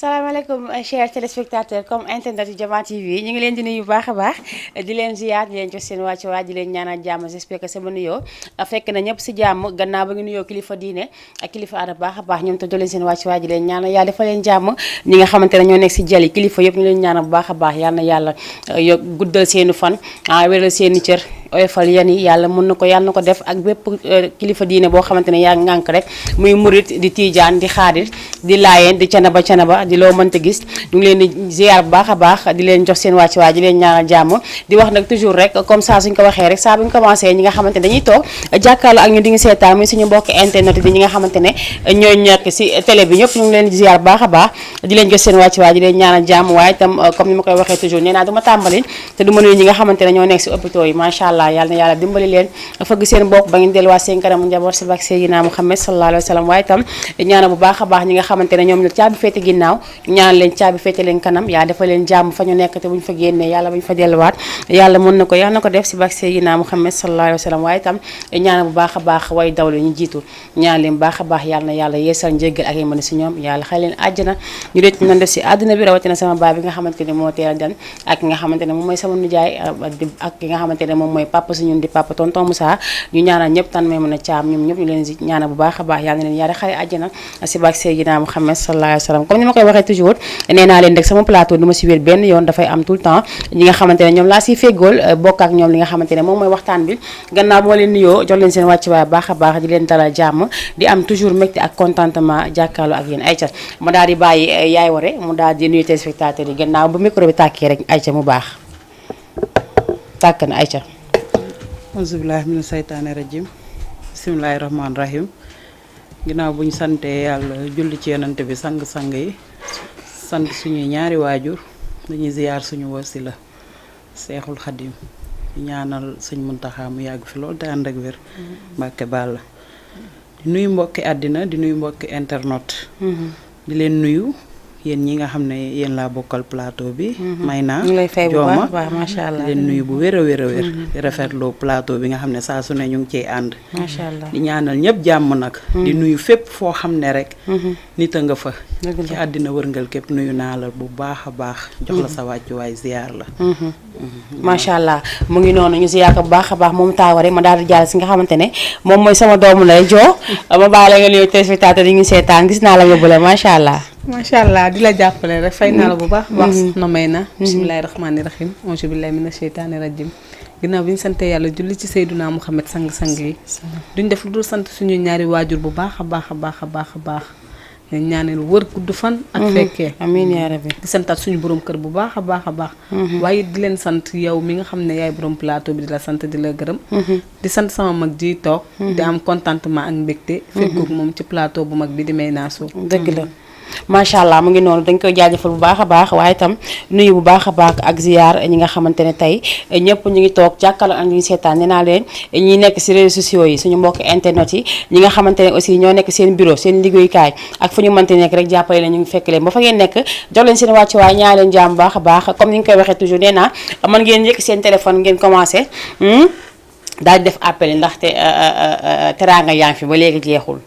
asalaamaaleykum chers téléspectateurs comme internet yu Diama TV ñu ngi leen di nuyu bu baax a baax di leen ziyaar di leen jox seen wàcc waa di leen ñaanal jàmm j'espère que sama nuyoo fekk na ñëpp si jàmm gannaaw ba ngi nuyoo kilifa diine ak kilifa aada baax a baax ñoom te doleen seen wàcc waa di leen ñaanal yàlla dafa leen jàmm ñi nga xamante ne ñoo nekk si jali kilifa yëpp ñu leen ñaanal bu baax a baax yàlla na yàlla guddal seeni fan wéral seeni cër oyofal yan yi yàlla mën na ko yàlla na ko def ak bépp kilifa diine boo xamante ne yaa ngànk rek muy murit di tiijaan di xaadir di laayeen di canaba di loo mënta gis ñu ngi leen di ziar bu baax a baax di leen jox seen wàcc waa di leen ñaanal jàmm di wax nag toujours rek comme ça suñ ko waxee rek saa bu ñu commencé ñi nga xamante ne dañuy toog jàkkaarloo ak ñu di ngi seetaan muy suñu mbokk internet bi ñi nga xamante ne ñooy nekk si télé bi ñëpp ñu ngi leen di ziar bu baax a baax di leen jox seen wàcc waa di leen ñaanal jàmm waaye itam comme ni ma koy waxee toujours nee naa du ma tàmbali te du ma nuyu ñi nga xamante ne ñoo nekk si hôpitaux yi macha allah yàlla na yàlla dimbali leen fëgg seen bopp ba ngeen delluwaat seen kanamu njaboot si bak Seydina Muhammad sallallahu alayhi wa sallam waaye itam ñaanal bu baax a baax ñi nga xamante ne ñoom la caabi féete ginnaaw ñaan leen caabi féete leen kanam yaa dafa leen jàmm fa ñu nekk te buñ fa génnee yàlla buñ fa delluwaat yàlla mën na ko yàlla na ko def si bak Seydina Muhammad sallallahu alayhi wa sallam waaye itam ñaanal bu baax a baax way dawle ñu jiitu ñaan leen baax a baax yàlla na yàlla yeesal njéggal ak yémane si ñoom yàlla xëy leen àjjana ñu dee nan def si àdduna bi rawatina sama baay bi nga xamante ne moo teel a dem ak ki nga xamante ne moom mooy sama nijaay ak ki nga xamante ne moom mooy papa si ñun di papa tonton Moussa ñu ñaanal ñëpp tan may mën a caam ñoom ñëpp ñu leen si ñaanal bu baax a baax yàlla na leen yàlla xëy àjjana si bak Seydina Muhammad sallallahu alayhi wa sallam comme ni ma koy waxee toujours nee naa leen rek sama plateau du ma si wér benn yoon dafay am tout le temps ñi nga xamante ne ñoom laa siy féggool bokk ak ñoom li nga xamante ne moom mooy waxtaan bi gannaaw moo leen nuyoo jox leen seen wàcc waay baax a baax di leen dalal jàmm di am toujours mbégte ak contentement jàkkaarloo ak yéen Aïcha ma daal di bàyyi yaay ware mu daal di nuyu téléspectateurs yi gannaaw bu micro bi tàkkee rek Aïcha mu baax tàkk na Aïcha auzubillahi mina saytaani rajim bisimilahi rahmaani rahim ginnaaw bu ñu santee yàlla julli ci yonante bi sang-sang yi sant suñuy ñaari waajur dañuy ziyaar suñu wasila seexul xadim ñaanal sëñ Muntaxa mu yàgg fi lool te ànd ak wér Mbàkke Bàlla di nuyu mbokki àddina di nuyu mbokki internet di leen nuyu yéen ñi nga xam ne yéen laa bokkal plateau bi may naa jooma macha allah di leen nuyu bu wér a wér a wér di rafetlu plateau bi nga xam ne saa su ne ñu ngi ciy ànd macha allah di ñaanal ñëpp jàmm nag di nuyu fépp foo xam ne rek nit a nga fa ci àddina wërngal képp nuyu naa la bu baax a baax jox la sa wàccuwaay ziyaar la macha allah mu ngi noonu ñu ziyaar ko bu baax a baax moom taaware ma daal di jàll si nga xamante ne moom mooy sama doomu lay joo ma bàyyi la nga nuyu téléspectateur yi ngi seetaan gis naa la yóbbu la macha allah macha allah di la jàppale rek fay naa la bu baax baax na may na bisimilahi rahmaani rahim auzu billahi mina sheytaani rajim ginnaaw bi ñu sante yàlla julli ci Seydina Muhammad sang-sang yi duñ def lu dul sant suñu ñaari waajur bu baax a baax a baax a baax a baax ñaaneel wër gudd fan ak fekkee amiin yaa rabbi di santaat suñu borom kër bu baax a baax a baax waaye di leen sant yow mi nga xam ne yaay borom plateau bi di la sant di la gërëm di sant sama mag ji toog di am contentement ak mbégte fekkoog moom ci plateau bu mag bi di may naasu dëgg la macha allah mu ngi noonu dañ koy jaajëfal bu baax a baax waaye itam nuyu bu baax a baax ak ziar ñi nga xamante ne tey ñëpp ñu ngi toog jàkkaarloo ak ñu seetaan nee naa leen ñi nekk si réseaux sociaux yi suñu mbokk internet yi ñi nga xamante ne aussi ñoo nekk seen bureau seen liggéeyukaay ak fu ñu mënte nekk rek jàppale leen ñu ngi fekk leen ba fa ngeen nekk jox leen seen wàccu waay ñaa leen jàmm baax a baax comme ni ñu koy waxee toujours nee naa mën ngeen yëkk seen téléphone ngeen commencé daal di def appel ndaxte teraanga yaa ngi fi ba léegi jeexul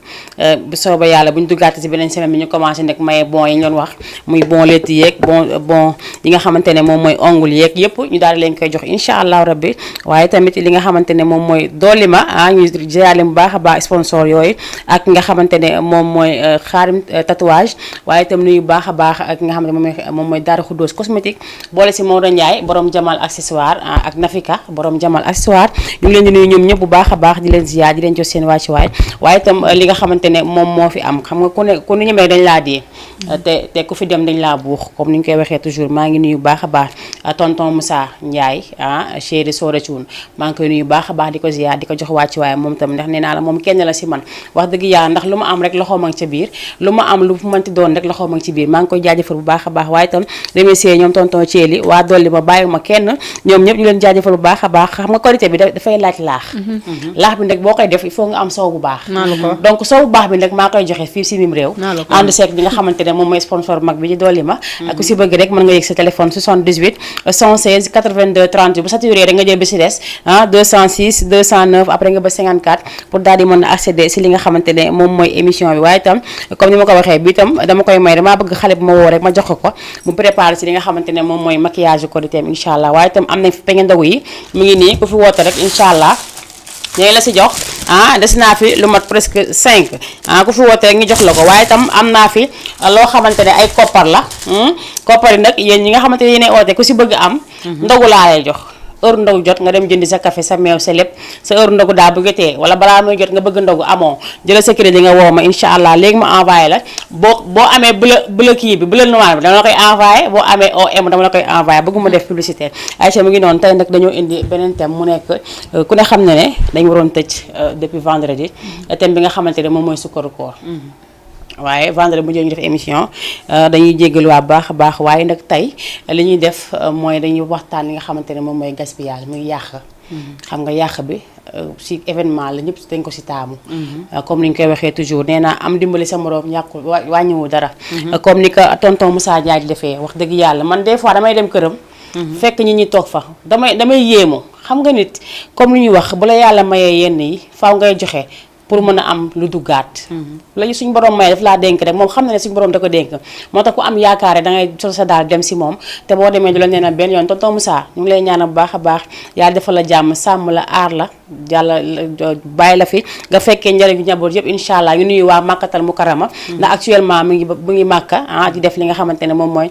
bu sooba yàlla bu ñu duggaate si beneen semaine bi ñu commencé nag maye bon yi ñu doon wax muy bon lettre yeeg bon yi nga xamante ne moom mooy ongle yeeg yëpp ñu daal di leen koy jox incha allah rabbi waaye tamit li nga xamante ne moom mooy dolli ma ñu jaale bu baax a baax sponsor yooyu ak nga xamante ne moom mooy xaarim tatouage waaye itam nuyu baax a baax ak nga xamante ne moom mooy Daara Khoudoss cosmétique boole si Maodo Ndiaye borom Jamal accessoire ak Nafika borom Jamal accessoire ñu leen di nuyu ñoom ñëpp bu baax a baax di leen ziyaar di leen jox seen wàccuwaay waaye itam li nga xamante ne moom moo fi am xam nga ku ne ñemee dañ laa dee te ku fi dem dañ laa buux comme ni ñu koy waxee toujours maa ngi nuyu baax a baax tonton Moussa Ndiaye chéri Soda Thioune maa ngi koy nuyu baax a baax di ko ziyaar di ko jox wàccuwaay moom tam ndax nee naa la moom kenn la si man wax dëgg yàlla ndax lu ma am rek loxoo ma ngi ca biir lu ma am lu mënti doon rek loxoo ma ngi ci biir maa ngi koy jaajëfal bu baax a baax waaye itam remercier ñoom tonton Thieli waa dolli ma bàyyi ma kenn ñoom ñëpp ñu leen jaajëfal bu baax a baax xam nga korité bi dafay laaj laax bi nag boo koy def il faut nga am sow bu baax donc sow bu baax bi nag maa koy joxe fii si mim réew ànd seek bi nga xamante ne moom mooy sponsor mag bi ci dolli ma ku si bëgg rek mën nga yëg sa téléphone 78 116 82 30 bu saturé rek nga jël bi si des 206 209 après nga ba 54 pour daal di mën a accéder si li nga xamante ne moom mooy émission bi. waaye itam comme ni ma ko waxee bi itam dama koy may damaa bëgg xale bu ma woo rek ma jox ko mu préparé si li nga xamante ne moom mooy maquillage Korité incha allah. waaye itam am nañ fi peñe ndogu yi mu ngi nii ku fi woote rek incha allah ñooy la si jox des naa fi lu mat presque 5 ku fi woote rek ñu jox la ko. waaye itam am naa fi loo xamante ne ay koppar la koppar yi nag yéen ñi nga xamante ne yéenay oote ku si bëgg am ndogu laa lay jox. heure ndogu jot nga dem jëndi sa café sa meew sa lépp sa heure ndogu daa bëgg tee wala balaa muy jot nga bëgg ndogu amoo jëla sa crédit nga woo ma incha allah léegi ma envoyé la boo amee bula kii bi bula noir bi dama la koy envoyé boo amee OM dama la koy envoyé bëgguma def publicité. Aïcha mu ngi noonu tey nag dañoo indi beneen thème mu nekk ku ne xam ne ne dañu waroon tëj depuis vendredi thème bi nga xamante ne moom mooy sukkaru koor. waaye vendredi bu ñu def émission dañuy jéggalu waa baax a baax waaye nag tey li ñuy def mooy dañuy waxtaan li nga xamante ne moom mooy gaspillage muy yàq. xam nga yàq bi si événement la ñëpp dañ ko si taamu. comme ni ñu koy waxee toujours nee naa am dimbali sa moroom ñàkkul wàññiwu dara. comme ni ko tonton Moussa Diagne di defee wax dëgg yàlla man des fois damay dem këram. fekk ñi ñi toog fa damay yéemu xam nga nit comme li ñuy wax bu la yàlla mayee yenn yi faaw ngay joxe. pour mën a am lu duggaat. lañu suñu borom may daf laa dénk rek moom xam na ne suñu borom da ko dénk moo tax ku am yaakaar da ngay sol sa daal dem si moom te boo demee du la nee na benn yoon tonton Moussa ñu ngi lay ñaanal bu baax a baax yàlla defal la jàmm sàmm la aar la yàlla bàyyi la fi nga fekkee njëriñu njaboot yëpp incha allah ñu nuyu waa Makkatal Mukarrama ndax actuellement mu ngi Makka di def li nga xamante ne moom mooy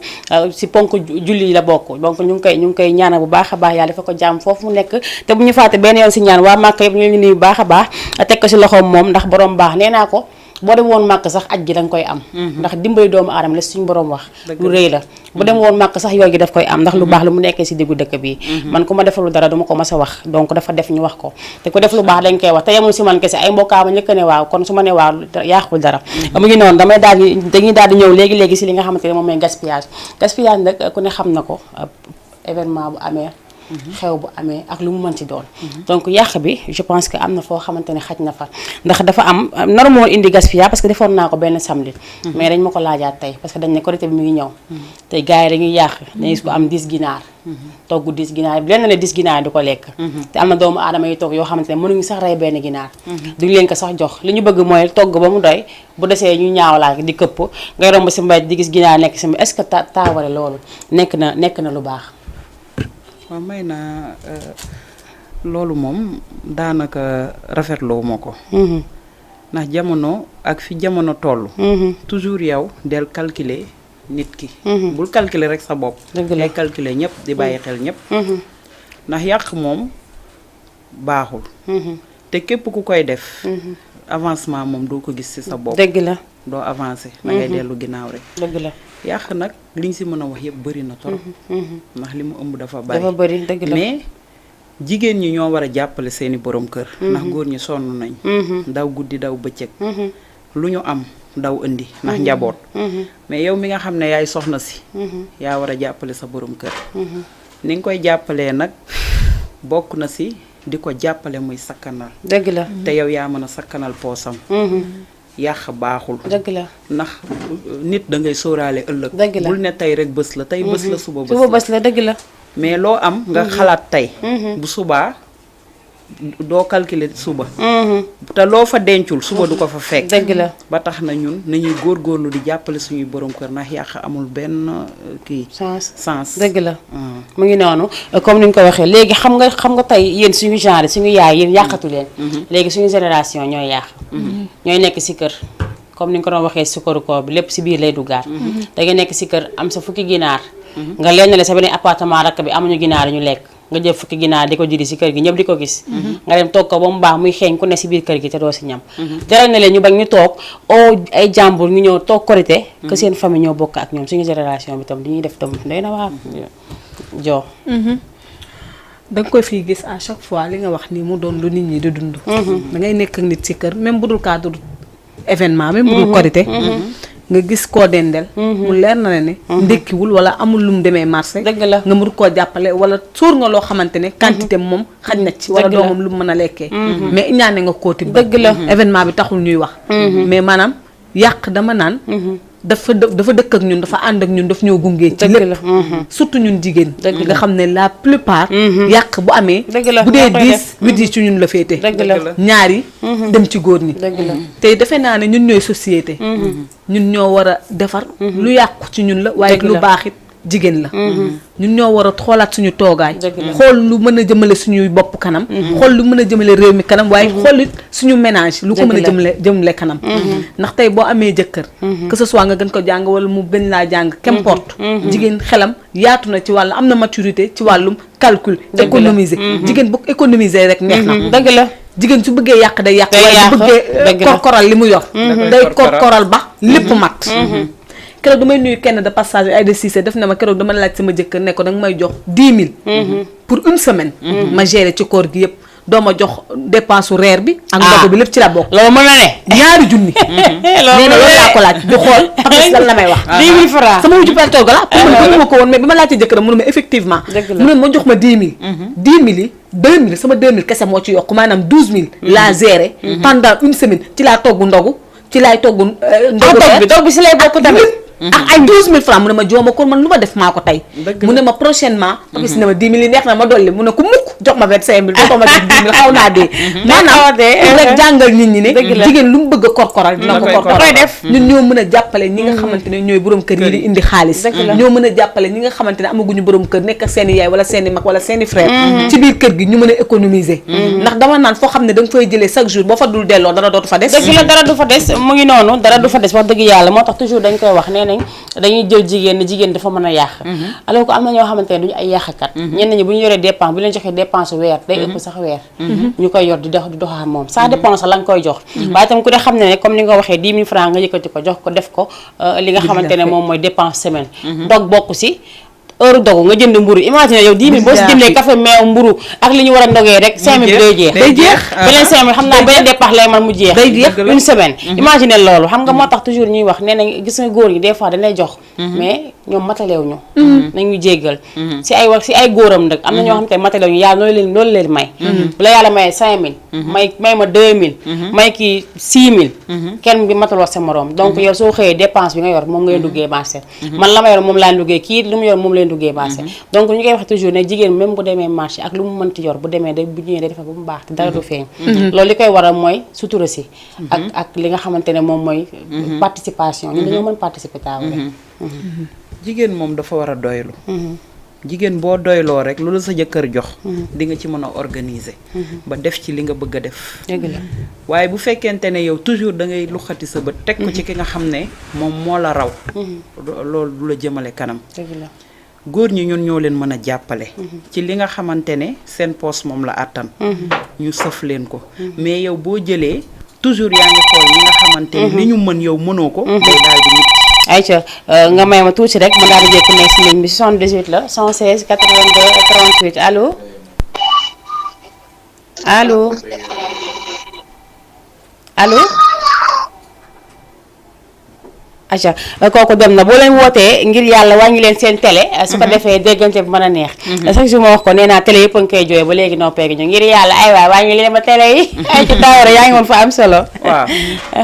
si ponk julli la bokk donc ñu ngi koy ñaanal bu baax a baax yàlla defal ko jàmm foofu mu nekk te bu ñu fàtte benn yoon si ñaan waa Makka yëpp ñu ngi nuyu bu baax a baax teg ko si loxoom moom ndax borom baax nee naa ko boo dem woon màkk sax aj gi danga koy am ndax dimbali doomu aadama la suñu borom wax lu rëy la bu dem woon màkk sax yool gi daf koy am ndax lu baax lu mu nekkee si diggu dëkk bi man ku ma defalu dara duma ko mas a wax donc dafa def ñu wax ko te ku def lu baax dañ koy wax te yemul si man kese ay mbokkaama njëkk ne waaw kon su ma ne waaw yaaxul dara mu ngi noonu dañuy daal di ñëw léegi-léegi si li nga xamante ne moom mooy gaspillage nag ku ne xam na ko événement bu amee xew bu amee ak lu mu mën ci doon donc yàq bi je pense que am na foo xamante ne xaj na fa ndax dafa am naru moo indi gaspillage parce que defoon naa ko benn samedi mais dañ ma ko laajaat tey parce que dañ ne Korité bi mi ngi ñëw tey gars yi dañuy yàq dañuy ko am 10 ginaar togg 10 ginaar bi leen ne 10 ginaar di ko lekk te am na doomu aadama yi toog yoo xamante ne mënuñu sax rey benn ginaar duñu leen ko sax jox li ñu bëgg mooy togg ba mu doy bu desee ñu ñaawlaak di këpp ngay romb si mbay di gis ginaar nekk si est-ce que taawale loolu nekk na lu baax. waaw may naa loolu moom daanaka rafetloo ma ko. ndax jamono ak fi jamono toll. toujours yow del calculer nit ki. bul calculer rek sa bopp. ngay calculer ñëpp di bàyyi xel ñëpp. ndax yàq moom baaxul. te képp ku koy def. avancement moom doo ko gis ci sa bopp. dëgg la doo avancer. da ngay dellu ginnaaw rek. dëgg la. yàq nag liñ si mën a wax yëpp bëri na trop. ndax li mu ëmb dafa bëri dëgg la mais jigéen ñi ñoo war a jàppale seeni borom kër. ndax góor ñi sonn nañ. daw guddi daw bëccëg. lu ñu am daw indi ndax njaboot. mais yow mi nga xam ne yaay soxna si. yaa war a jàppale sa borom kër. ni nga koy jàppalee nag bokk na si di ko jàppale muy sakkanal. dëgg la te yow yaa mën a sakkanal poosam. yàq baaxul. dëgg la ndax nit da ngay sóoraale ëllëg. dëgg la bul ne tey rek bës la tey bës la suba bës la dëgg la. mais loo am nga xalaat tey. bu subaa doo calculer suba. te loo fa dencul suba du ko fa fekk. dëgg la ba tax na ñun nañuy góorgóorlu di jàppale suñuy borom kër ndax yàq amul benn kii. sens dëgg la. mu ngi noonu comme ni nga ko waxee léegi xam nga tey yéen suñu genre suñu yaay yéen yàqatu leen. léegi suñu génération ñooy yàq. ñooy nekk si kër comme ni nga ko doon waxee sukkaru koor bi lépp si biir lay duggaat. da nga nekk si kër am sa fukki ginaar. nga leen sa beneen appartement rakk bi amuñu ginaar ñu lekk. nga jël fukki ginaar di ko jëri si kër gi ñëpp di ko gis. nga dem toog ko ba mu baax muy xeeñ ku ne si biir kër gi te doo si ñam. jaral na leen ñu bañ ñu toog ay jàmbur ñu ñëw toog Korité que seen famille ñoo bokk ak ñoom suñu génération bi tam li ñuy def tam day na waa joo da nga koy fii gis à chaque fois li nga wax nii mu doon lu nit ñi di dund. da ngay nekk ak nit ci kër même bu dul cadre événement même bu dul Korité nga gis koo dendel mu leer na ne ndékkiwul wala amul lu mu demee marché. dëgg la nga mën koo jàppale wala suur nga loo xamante ne quantité moom xaj na ci wala doomam lu mu mën a lekkee mais ñaane nga kooti dëgg la événement bi taxul ñuy wax mais maanaam yàq dama naan dafa dëkk ak ñun dafa ànd ak ñun daf ñoo gunge ci lépp surtout ñun jigéen nga xam ne la plupart yàq bu amee bu dee 10 8 yi ci ñun la féete ñaar yi dem ci góor ñi te defe naa ne ñun ñooy société ñun ñoo war a defar lu yàqu ci ñun la waaye lu baax it jigéen la ñun ñoo war a xoolaat suñu toogaay xool lu mën a jëmale suñuy bopp kanam xool lu mën a jëmale réew mi kanam waaye xool it suñu ménage lu ko mën a jëmale kanam ndax tey boo amee jëkkër que ce soit nga gën ko jàng wala mu gën laa jàng qu'importe jigéen xelam yaatu na ci wàllu am na maturité ci wàllum calcul économiser jigéen bu économiser rek neex na dëgg la jigéen su bëggee yàq day yàq waaye su bëggee korkoral li mu yor day korkoral ba lépp mat keroog damay nuyu kenn de passage ay de Cissé def na ma keroog dama laaj sama jëkkër ne ko danga may jox 10 000 pour une semaine ma gérer ci koor gi yëpp doo ma jox dépense su reer bi ak ndogu bi lépp ci la bokk loolu mën na ne ñaari junni nee na loolu laa ko laaj di xool Papis lan la may wax 10 000 francs sama wujju perte tooga la pour man gëmuma ko woon mais bi ma laajte jëkkëram mu ne ma effectivement mu ne ma jox ma 10 000 10 000 yi 2 000 sama 2 000 kese moo ci yokk maanaam 12 000 laa gérer pendant une semaine ci laa togg ndogu ci laay togg ndogu dog bi si lay bokk tamit ak ay 12 000 francs mu ne ma jooma kon man lu ma def maa ko tey mu ne ma prochainement Papis ne ma 10 000 yi neex na ma dolli mu ne ku mukk jox ma 25 000 jox ma 10 000 xaw naa dee maanaam rek jàngal nit ñi ne jigéen lu mu bëgg a korkoral dina ko korkoral def ñun ñoo mën a jàppale ñi nga xamante ne ñooy borom kër yi di indi xaalis ñoo mën a jàppale ñi nga xamante ne amaguñu borom kër nekk ak seen i yaay wala seen i mag wala seen i frère ci biir kër gi ñu mën a économiser ndax dama naan foo xam ne da nga fay jëlee chaque jour boo fa dul delloo dara dootu fa des dëgg la dara du fa des mu ngi noonu dara du fa des wax dëgg yàlla moo tax toujours dañ koy wax nee nañ dañuy jël jigéen ne jigéen dafa mën a yàq alors que am na ñoo xamante ne duñu ay yàqkat ñenn ñi bu ñu yoree dépense bu leen joxee dépense weer day ëpp sax weer ñu koy yor di doxaa moom ça dépend sax la nga koy jox waaye tam ku ne xam ne ne comme ni nga waxee 10 000 francs nga yëkkati ko jox ko def ko li nga xamante ne moom mooy dépense semaine dog bokk si heure dogu nga jënd mburu imagine yow 10 000 boo si jëndee café meew mburu ak li ñu war a ndogee rek 5 000 day jeex beneen 5 000 xam naa beneen dépense lay man mu jeex une semaine imagine loolu xam nga moo tax toujours ñuy wax nee nañ gis nga góor ñi des fois dañ lay jox mais ñoom matalew ñu nañu jéggal si ay góoram nag am na ñoo xam te matalew ñu yàlla loolu leen may bu la yàlla mayee 5 000 may ma 2 000 may kii 6 000 kenn bi mataloo sa morom donc yow soo xëyee dépense bi nga yor moom ngay duggee marché man la ma yor moom laa duggee kii lu mu yor moom leen duggee marché donc ñu koy wax toujours ne jigéen même bu demee marché ak lu mu mënti yor bu demee bu ñëwee day defar ba mu baax te dara du feeñ loolu li koy waral mooy sutura si ak li nga xamante ne moom mooy participation ñun dañoo mën participer taawale jigéen moom dafa war a doylu jigéen boo doyloo rek lu la sa jëkkër jox di nga ci mën a organiser ba def ci li nga bëgg a def dëgg la waaye bu fekkente ne yow toujours da ngay luxati sa bët teg ko ci ki nga xam ne moom moo la raw loolu du la jëmale kanam dëgg la góor ñi ñun ñoo leen mën a jàppale ci li nga xamante ne seen poos moom la àttan ñu sëf leen ko mais yow boo jëlee toujours yaa ngi xool ñi nga xamante ne li ñu mën yow mënoo ko day daal di nit ayca nga may ma tuuti rek ma daal di jekk nekk si ligne bi 78 la 116 82 38 allo allo allo aca kooku dem na boo leen wootee ngir yàlla wàññi leen seen télé su ko defee déggante bi mën a neex chaque jour ma wax ko nee naa télé yëpp a ngi koy jooy ba léegi noppee gi ñu ngir yàlla ay waay wàññi leen ma télé yi ay ci daawara yaa ngi woon fa am solo waaw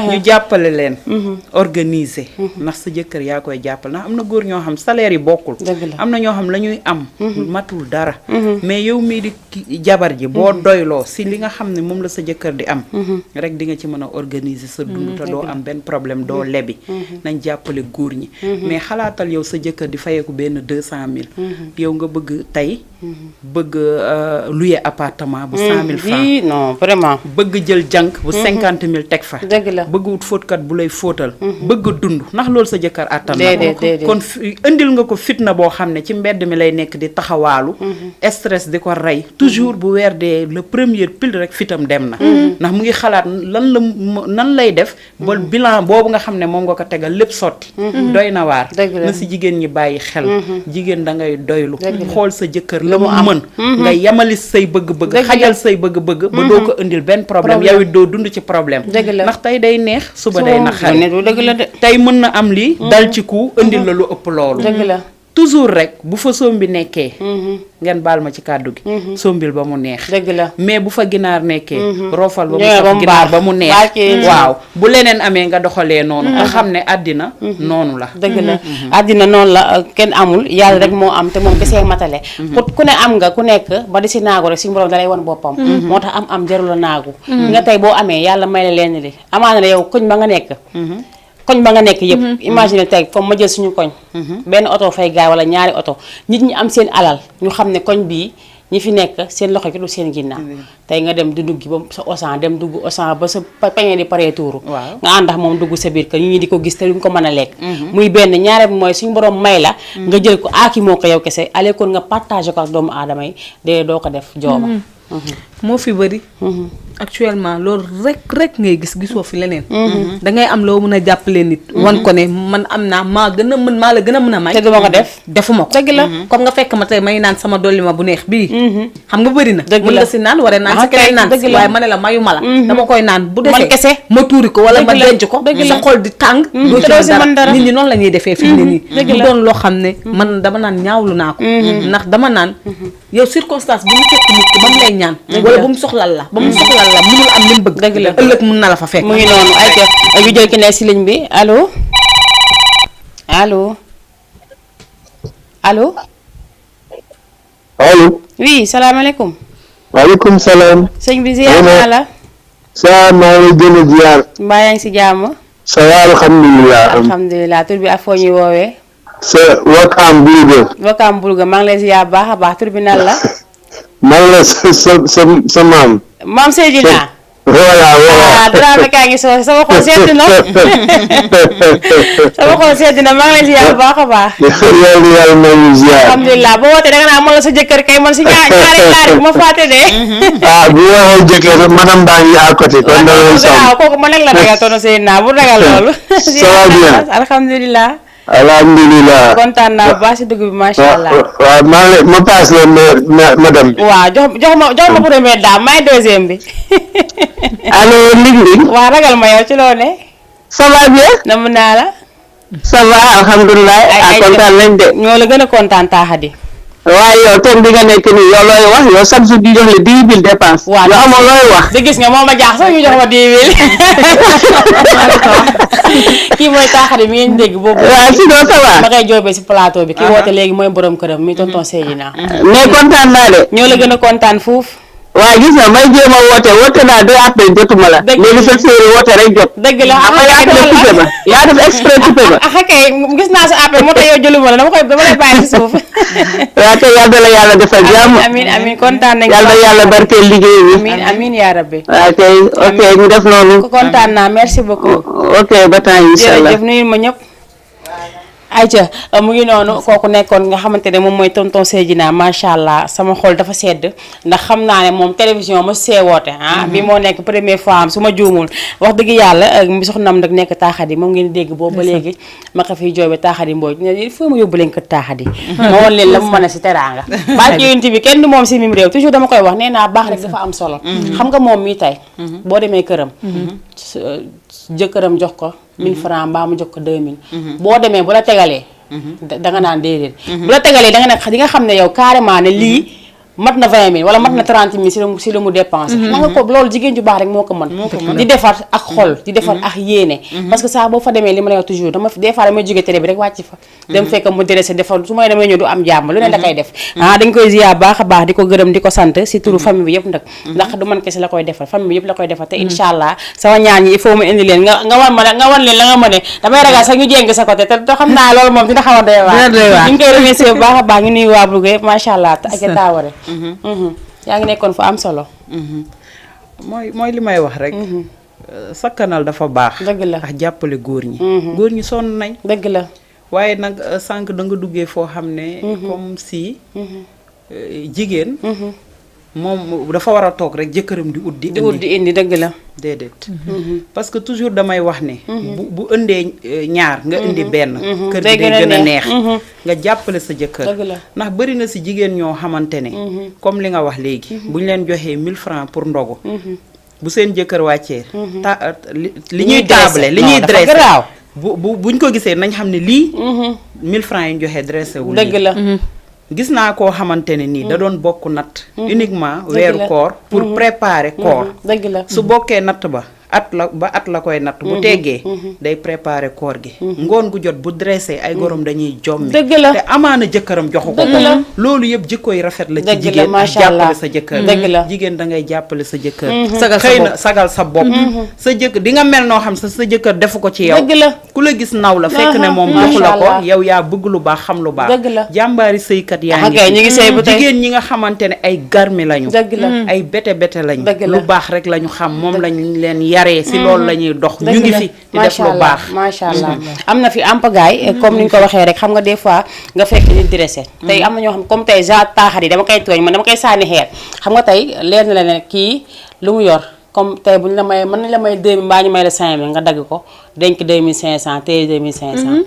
ñu jàppale leen organiser ndax sa jëkkër yaa koy jàppale ndax am na góor ñoo xam salaire yi bokkul am na ñoo xam la ñuy am matul dara mais yow mii di jabar ji boo doyloo si li nga xam ne moom la sa jëkkër di am rek di nga ci mën a organiser sa dund te doo am benn problème doo lebi jàppale góor ñi mais xalaatal yow sa jëkkër di fayeeku benn 200 000 yow nga bëgg tey bëgg louer appartement bu 100 000 francs non vraiment bëgg jël jànk bu 50 000 teg fa dëgg la bëgg wut fóotkat bu lay fóotal bëgg dund ndax loolu sa jëkkër àttan na ko kon indil nga ko fitna boo xam ne ci mbedd mi lay nekk di taxawaalu stress di ko rey toujours bu weer dee le premier pile rek fitam dem na ndax mu ngi xalaat nan lay def ba bilan boobu nga xam ne moom nga ko tegal lépp sotti doy na waar na si jigéen ñi bàyyi xel jigéen da ngay doylu xool sa jëkkër la mu mën nga yamali say bëgg-bëgg xajal say bëgg-bëgg ba doo ko indil benn problème yow it doo dund ci problème ndax tey day neex suba day naqari tey mën na am lii dal ci ku indil la lu ëpp loolu toujours rek bu fa sombi nekkee ngeen baal ma ci kàddu gi sombil ba mu neex dëgg la mais bu fa ginaar nekkee roofal ba mu ñëwee ba saf mu ginaar baax. ba mu neex Barke waaw bu leneen amee nga doxalee noonu nga xam ne àddina noonu la dëgg la àddina noonu la kenn amul yàlla rek moo am te moom kesee matale ku ne am nga ku nekk ba di si naagu rek suñu borom dalay wan boppam moo tax am jarul la naagu nga tey boo amee yàlla may la leen li amaana la yow koñ ba nga nekk koñ ba nga nekk yëpp imagine tey comme ma jël suñu koñ benn oto fay gaay wala ñaari oto nit ñi am seen alal ñu xam ne koñ bii ñi fi nekk seen loxo ki du seen ginnaaw tey nga dem di duggi ba sa osan dem dugg osan ba sa pañe di paree tuuru nga àndax moom dugg sa biir kër ñi di ko gis te duñ ko mën a lekk muy benn ñaare bi mooy suñu borom may la nga jël ko aaki moo ko yow kese alekoon nga partagé ko ak doomu aadama yi de doo ko def jooma moo fi bëri actuellement loolu rek ngay gisoo fi leneen dangay am loo mën a jàppale nit wan ko ne man am naa maa la gën a mën a may te duma ko def defuma ko dëgg la comme nga fekk ma tey may naan sama dolli ma bu neex bii xam nga bëri na dëgg mën la nga si naan waree naan sa keneen naan si waaye ma ne la mayu ma la dama koy naan bu man desee kese ma tuuri ko wala ma denc ko sa xol di tàng doo ci mën dara nit ñi noonu la ñuy defee fii ne nii mu doon loo xam ne man dama naan ñaawlu naa ko ndax dama naan yow circonstance bu mu fekk nit ki ba mu lay ñaan wala ba mu soxlal la mënul am li mu bëgg dëgg la ëllëg mun na la fa fekk mu ngi noonu ay jëf ñu jël ki ne si ligne bi allo allo allo allo. oui salaamaaleykum. waaleykum salaam. sëñ bi ziar naa la. saa maa ngi gën a ziar. mbaa yaa ngi si jàmm. ça va alhamdulilah. alhamdulilah tur bi ak foo ñuy woowee. sa Wakaam Bulga. Wakaam Bulga maa ngi lay ziar baax a baax tur bi nan la. man la sa maam. maam Seydina. voilà. Dramé kaa ngi soo sama xol sedd na sama xol sedd na maa ngi lay ziar baax a baax. yàlla maa ngi ziar. alhamdulilah boo wootee danga naa man la sa jëkkër kay man si ñaari laari bu ma fàtte de. bu waxee jëkkër madame baa ngi à côté. kon da ngay waaw kooku ma nag la ragal tono Seydina bu ragal loolu. ça va bien alhamdulilah. alhamdulilah. kontaan naa bu baax si dugg bi macha allah. waaw ma paas la madame bi. waaw jox ma première dame may deuxième bi. allo Nding. waaw ragal ma yow ci loo ne. ça va bien. nam naa la. ça va alhamdulilah. kontaan nañ de. ñoo la gën a kontaan taaxadi. waaye yow thème bi nga nekk nii yow looy wax yow chaque jour di jox le 10 000 dépense. waaw yow amoo looy wax. di gis nga moom ma jaax sax ñu jox ma 10 000. kii mooy taaxadi mi ngeen dégg boobu. waaw sinon ça va. ma koy joobee si plateau bi. kii woote léegi mooy borom këram mi tonton Seydina. mais kontaan naa de. ñoo la gën a kontaan fuuf. waaye gis nga may jéem a woote naa deux appels jotuma la. dëgg léegi sa séeréer woote rek jot. dëgg la yaa def exprès coupé ma. kay gis naa sa appel moo tax yow jëluma la dama lay bàyyi si suuf. waaw kay yàlla la yàlla defal jàmm. amiin kontaan nañu. yàlla barkeel liggéey bi. amiin yaa rabbi. waaw kay ok ñu def noonu. kontaan naa merci beaucoup. ok ba temps incha allah jërëjëf nuyu ma ñëpp. ayca mu ngi noonu kooku nekkoon nga xamante ne moom mooy tonton Seydina macha allah sama xol dafa sedd ndax xam naa ne moom télévision ma see woote bi moo nekk première fois am su ma juumul wax dëgg yàlla mi soxnam nag nekk taaxadi moom ngeen dégg boobu ba léegi ma ko fiy joobe taaxadi mbooj il faut ma yóbbu leen kër taaxadi ma woon leen la mu mën a si teraanga baa ci yonent bi kenn du moom si mim réew toujours dama koy wax nee naa baax rek dafa am solo xam nga moom mii tey boo demee këram jëkkëram jox ko 1000 francs mbaa mu jox ko 2000 boo demee bu la tegalee danga naan déedéet bu la tegalee danga ne di nga xam ne yow carrément ne lii mat na 20 000 wala mat na 30 000 si la mu dépensé xam nga ko loolu jigéen ju baax rek moo ko mën di defar ak xol di defar ak yéene parce que saa boo fa demee li ma lay wax toujours dama des fois damay jógee télé bi rek wàcc fa dem fekk mu dressé defar su may damay ñëw du am jàmm lu ne da koy def dañ koy ziar baax a baax di ko gërëm di ko sant si turu famille bi yëpp nag ndax du man kese la koy defar famille bi yëpp la koy defar te incha allah sama ñaan yi il faut mu indi leen nga wan leen la nga mëne damay ragal sax ñu jéng sa côté te xam naa loolu moom dina xaw a doy waar ñu ngi koy remercier bu baax a baax ñu nuyu waa Louga yëpp macha allah ak taaware yaa ngi nekkoon fu am solo. mooy li may wax rek. sakkanal dafa baax. dëgg la ak jàppale góor ñi. góor ñi sonn nañ. dëgg la. waaye nag sànq da nga duggee foo xam ne. comme si. jigéen. moom dafa war a toog rek jëkkëram di ut di indi dëgg la. déedéet. parce que toujours damay wax ne. bu ëndee ñaar nga indi benn. kër gi day gën a neex. nga jàppale sa jëkkër. dëgg la ndax bëri na si jigéen ñoo xamante ne. comme li nga wax léegi. bu ñu leen joxee 1000 francs pour ndogu. bu seen jëkkër wàccee. li ñuy taable li ñuy dressé buñ ko gisee nañ xam ne lii 1000 francs yi ñu joxe dressé wul dëgg la gis naa koo xamante ne nii da doon bokk natt uniquement weeru koor pour préparer koor dëgg la su bokkee natt ba at la koy natt bu teggee day préparer koor gi ngoon gu jot bu dressé ay gorom dañuy jommi dëgg la te amaana jëkkëram joxu ko loolu yëpp jikkoy rafet la ci jigéen jàppale sa jëkkër dëgg la jigéen da ngay jàppale sa jëkkër xëy na sagal sa bopp sa jëkkër di nga mel noo xam sa jëkkër defu ko ci yow dëgg la ku la gis naw la fekk ne moom joxu la ko yow yaa bëgg lu baax xam lu baax dëgg la jàmbaari sëykat yaa ñu ngi sëy ba tey jigéen ñi nga xamante ne ay garmi lañu dëgg la ay bete lañu dëgg la lu baax rek lañu xam moom lañu leen yaree si loolu la ñuy dox ñu ngi fi di def lu baax macha allah am na fi ampagaay comme ni ñu ko waxee rek xam nga des fois nga fekk nit dressé tey am na ñoo xam comme tey genre taaxat yi dama koy tooñ man dama koy sànni xeer xam nga tey leer na la ne kii lu mu yor comme tey bu ñu la may mën nañ la may 2000 mbaa ñu may la 5000 nga dagg ko denc 2500 tey 2500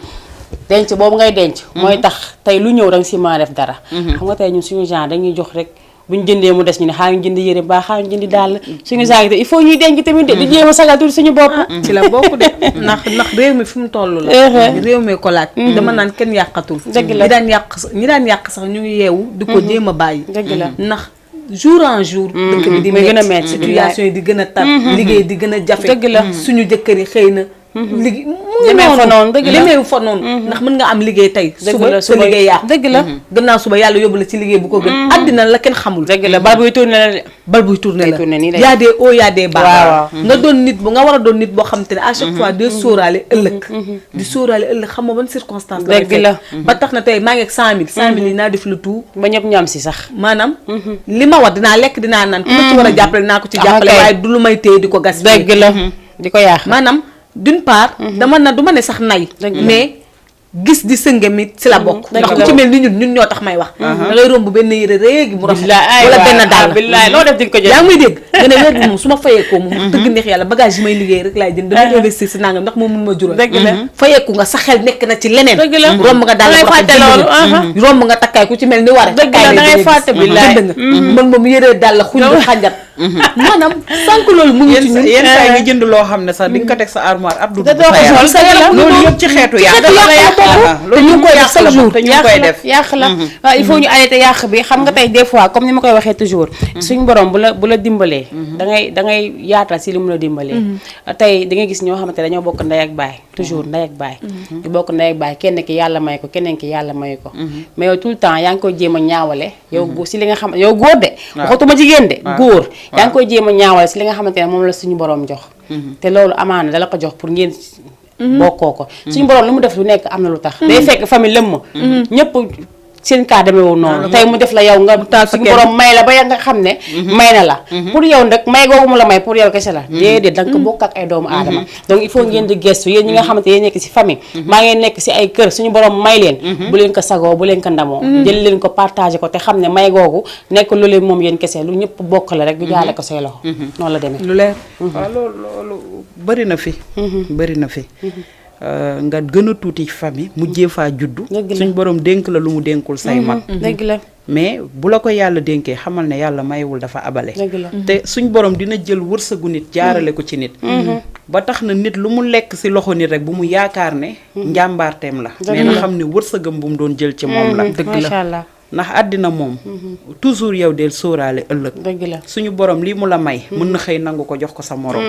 denc boobu ngay denc mooy tax tey lu ñëw danga si mën a def dara xam nga tey ñun suñu genre dañuy jox rek bu ñu jëndee mu des ñu ne xaa ngi jënd yére baa xaa ngi jëndi dàll suñu genre il faut ñuy denc tamit de di jéem a sagal tuuti suñu bopp ci la bokk de ndax réew mi fi mu toll la réew mi ko laaj dama naan kenn yàqatul dëgg la ñi daan yàq sax ñu ngi yeewu di ko jéem a bàyyi dëgg la ndax jour en jour dëkk bi di gën a metti metti situation yi di gën a tar liggéey di gën a jafe dëgg la suñu jëkkër yi xëy na liggéey mu ngi demee fa noonu dëgg la demee fa noonu ndax mën nga am liggéey tey suba sa liggéey yàqu dëgg la gannaaw suba yàlla yóbbu la ci liggéey bu ko gën àddina la kenn xamul dëgg la bal buy tourné la de bal buy tourné la nii lay yaa dee oo yaa dee baax waaw nga doon nit bu nga war a doon nit boo xam te ne à chaque fois de sóoraale ëllëg di sóoraale ëllëg xam nga ban circonstance dëgg la ba tax na tey maa ngi ak 100000 yi naa def le tout ba ñëpp ñam si sax maanaam li ma war dinaa lekk dinaa naan ku ma ci war a jàppale dinaa ko ci jàppale waaye du lu may téye di ko gas dëgg la di ko yaax maanaam d'une part dama na du ma ne sax nay mais gis di sëngam it si la bokk ndax ku ci mel ni ñun ñoo tax may wax da ngay romb benn yére réegi mu rafet wala benn dàll billaay loo def di ko jël yaa ngi may dégg nga ne weer bi moom su ma fayeekoo moom dëgg neex yàlla bagage yi may liggéey rek laay jënd dama investir si nangam ndax moom mun ma jural dëgg la fayeeku nga sa xel nekk na ci leneen dëgg la romb nga daal dangay fàtte loolu romb nga takkaay ku ci mel ni war dëgg la dangay fàtte billaay jënd nga man moom yére dàll xuñ xànjat maanaam sànq loolu mu ngi ci ñun yenn saa yi nga jënd loo xam ne sax di nga ko teg sa armoire ab du doo ko sol loolu yëpp ci xeetu yàq te ñu ngi koy def chaque jour te ñu ngi koy def yàq la waaw il faut ñu arrêté yàq bi xam nga tey des fois comme ni ma koy waxee toujours suñu borom bu la dimbalee da ngay yaatal si li mu la dimbalee tey da ngay gis ñoo xamante dañoo bokk ndey ak baay toujours ndey ak baay ñu bokk ndey ak baay kenn ki yàlla may ko keneen ki yàlla may ko mais yow tout le temps yaa ngi koy jéem a ñaawale yow si li nga xam yow góor de waxatuma jigéen de góor yaa ngi koy jéem a ñaawale si li nga xamante ne moom la suñu borom jox te loolu amaana dala ko jox pour ngeen bokkoo ko suñu borom lu mu def lu nekk am na lu tax day fekk famille lëmm ñëpp seen cas demeewul noonu tey mu def la yow nga suñu borom may la ba nga xam ne may na la pour yow nag may googu mu la may pour yow kese la déedéet da nga ko bokk ak ay doomu aadama donc il faut ngeen di gestu yéen ñi nga xamante yéen nekk si famille maa ngeen nekk si ay kër suñu borom may leen bu leen ko sagoo bu leen ko ndamoo jël leen ko partagé ko te xam ne may googu nekk lu leen moom yéen kese lu ñëpp bokk la rek du jaale ko say loxo noonu la demee lu leer waaw loolu bëri na fi bëri na fi nga gën a tuuti famille mujjee faa juddu suñ borom dénk la lu mu dénkul say mag dëgg la mais bu la ko yàlla dénkee xamal ne yàlla mayewul dafa abale dëgg la te suñ borom dina jël wërsëgu nit jaarale ko ci nit ba tax na nit lu mu lekk si loxo nit rek bu mu yaakaar ne njàmbaarteem la mais na xam ne wërsëgam bu mu doon jël ci moom la dëgg la macha allah ndax àddina moom toujours yow del sóoraale ëllëg dëgg la suñu borom lii mu la may mën na xëy nangu ko jox ko sa morom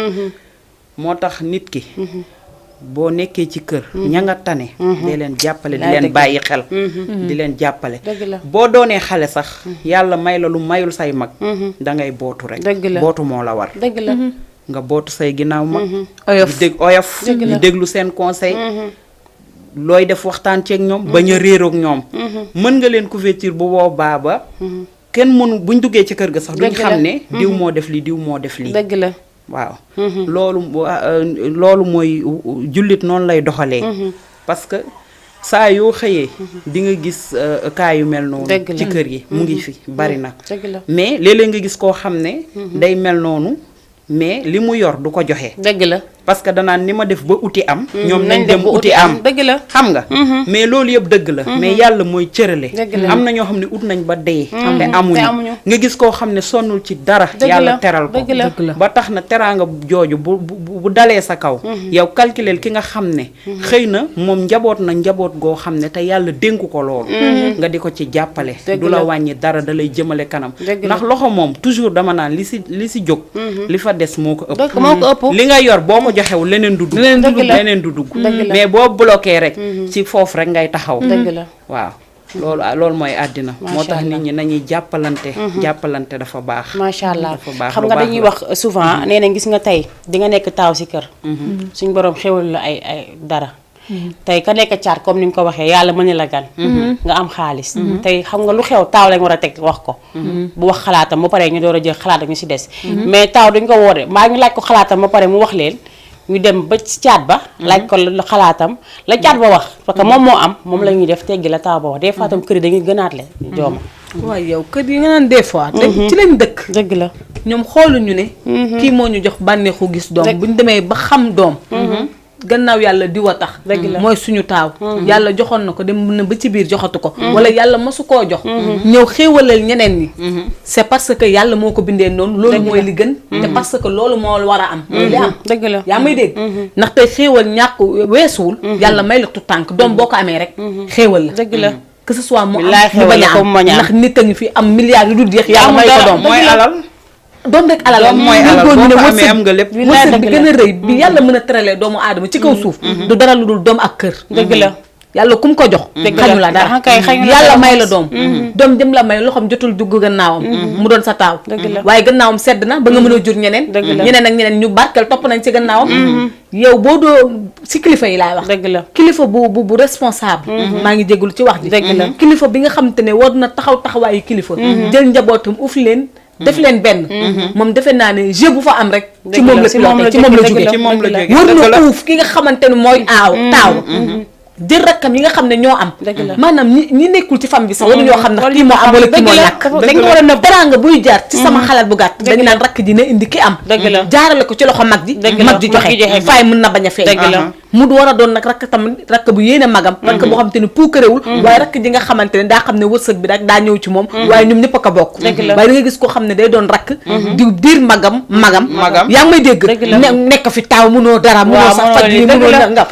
moo tax nit ki boo nekkee ci kër ña nga tane di leen jàppale di leen bàyyi xel di leen jàppale dëgg la boo doonee xale sax yàlla may la lu mayul say mag dangay bootu rek dëgg la bootu moo la war dëgg la nga bootu say ginnaaw mag oyof di oyof di déglu seen conseil looy def waxtaan ceeg ñoom bañ a réeroog ñoom mën nga leen couverture bu boobaa ba kenn mënu buñ duggee ci kër ga sax duñ xam ne diw moo def lii diw moo def lii dëgg la waaw loolu mooy jullit noonu lay doxalee parce que saa yoo xëyee di nga gis cas yu mel noonu ci kër yi mu ngi fi bari na mais léeg-léeg nga gis koo xam ne day mel noonu mais li mu yor du ko joxe dëgg la parce que danaan ni ma def ba uti am ñoom nañ dem uti am dëgg la xam nga mais loolu yëpp dëgg la mais yàlla mooy cërale am na ñoo xam ne ut nañ ba dee te amuñu nga gis koo xam ne sonnul ci dara yàlla teral ko ba tax na teraanga jooju bu dalee sa kaw yow calculer ki nga xam ne xëy na moom njaboot na njaboot goo xam ne te yàlla dénku ko loolu nga di ko ci jàppale du la wàññi dara da lay jëmale kanam ndax loxo moom toujours dama naan li si jóg li fa des moo ko ëpp li nga yor boo ko joxewul leneen du dugg mais boo bloqué rek ci foofu rek ngay taxaw waaw loolu mooy àddina moo tax nit ñi nañuy jàppalante dafa baax macha allah xam nga dañuy wax souvent nee na gis nga tey di nga nekk taaw si kër suñ borom xewal la ay dara tey ka nekk caat comme ni nga ko waxee yàlla mën la gan nga am xaalis tey xam nga lu xew taaw lañ war a teg wax ko bu wax xalaatam ba pare ñu door a jël xalaatam ñu si des mais taaw duñ ko woode maa ngi laaj ko xalaatam ba pare mu wax leen ñu dem ba ci caat ba laaj ko xalaatam la caat ba wax parce que moom moo am moom la ñuy def teggi la taaw ba wax des fois tam kër yi dañuy gënaat le jooma waaye yow kër yi nga naan des fois ci lañ dëkk dëgg la ñoom xooluñu ne kii moo ñu jox bànneexu gis doom buñ demee ba xam doom gannaaw yàlla diwa tax mooy suñu taaw yàlla joxoon na ko dem na ba ci biir joxatu ko wala yàlla masu koo jox ñëw xéewalal ñeneen ñi c'est parce que yàlla moo ko bindee noonu loolu mooy li gën te parce que loolu moo war a am mooy li am dëgg la yaa may dégg ndax tey xéewal ñàkk weesuwul yàlla may la tu tànk doom boo ko amee rek xéewal la dëgg la que ce soit mu am mu bañ a am ndax nit a ngi fi am milliards yu dul jeex yàlla may ko doom mooy alal doom rek alal mooy alal boo ko amee am nga lépp wërsëg bi gën a rëy bi yàlla mën a teralee doomu aadama ci kaw suuf du dara lu dul doom ak kër dëgg la yàlla kum ko jox xañu la dara yàlla may la doom doom jëm la may loxoom jotul dugg gannaawam mu doon sa taaw waaye gannaawam sedd na ba nga mën a jur ñeneen ñeneen ak ñeneen ñu barkeel topp nañ ci gannaawam yow boo doo si kilifa yi laay wax dëgg la kilifa bu responsable maa ngi jégalu ci wax ji dëgg la kilifa bi nga xamante ne war na taxawaayu kilifa jël njabootam uf leen def leen benn moom defe naa ne jeu bu fa am rek ci moom la jóge war na uuf ki nga xamante ne mooy taaw jël rakkam yi nga xam ne ñoo am maanaam ñi nekkul ci famille bi sax waru ñoo xam ndax kii moo am wala kii moo ñàkk dañ ko war a nëbb teraanga buy jaar ci sama xalaat bu gàtt dañu naan rakk ji ne indi ki am jaarale ko ci loxo mag ji joxe faay mën na bañ a feeñ mu war a doon nag rakk tamit rakk bu yéene magam rakk boo xamante ne puukarewul waaye rakk ji nga xamante ne daa xam ne wërsëg bi rek daa ñëw ci moom waaye ñoom ñëpp a ko bokk waaye da nga gis koo xam ne day doon rakk di diir magam yaa ngi may dégg nekk fi taaw mënoo dara mënoo sax faj yi mënoo nga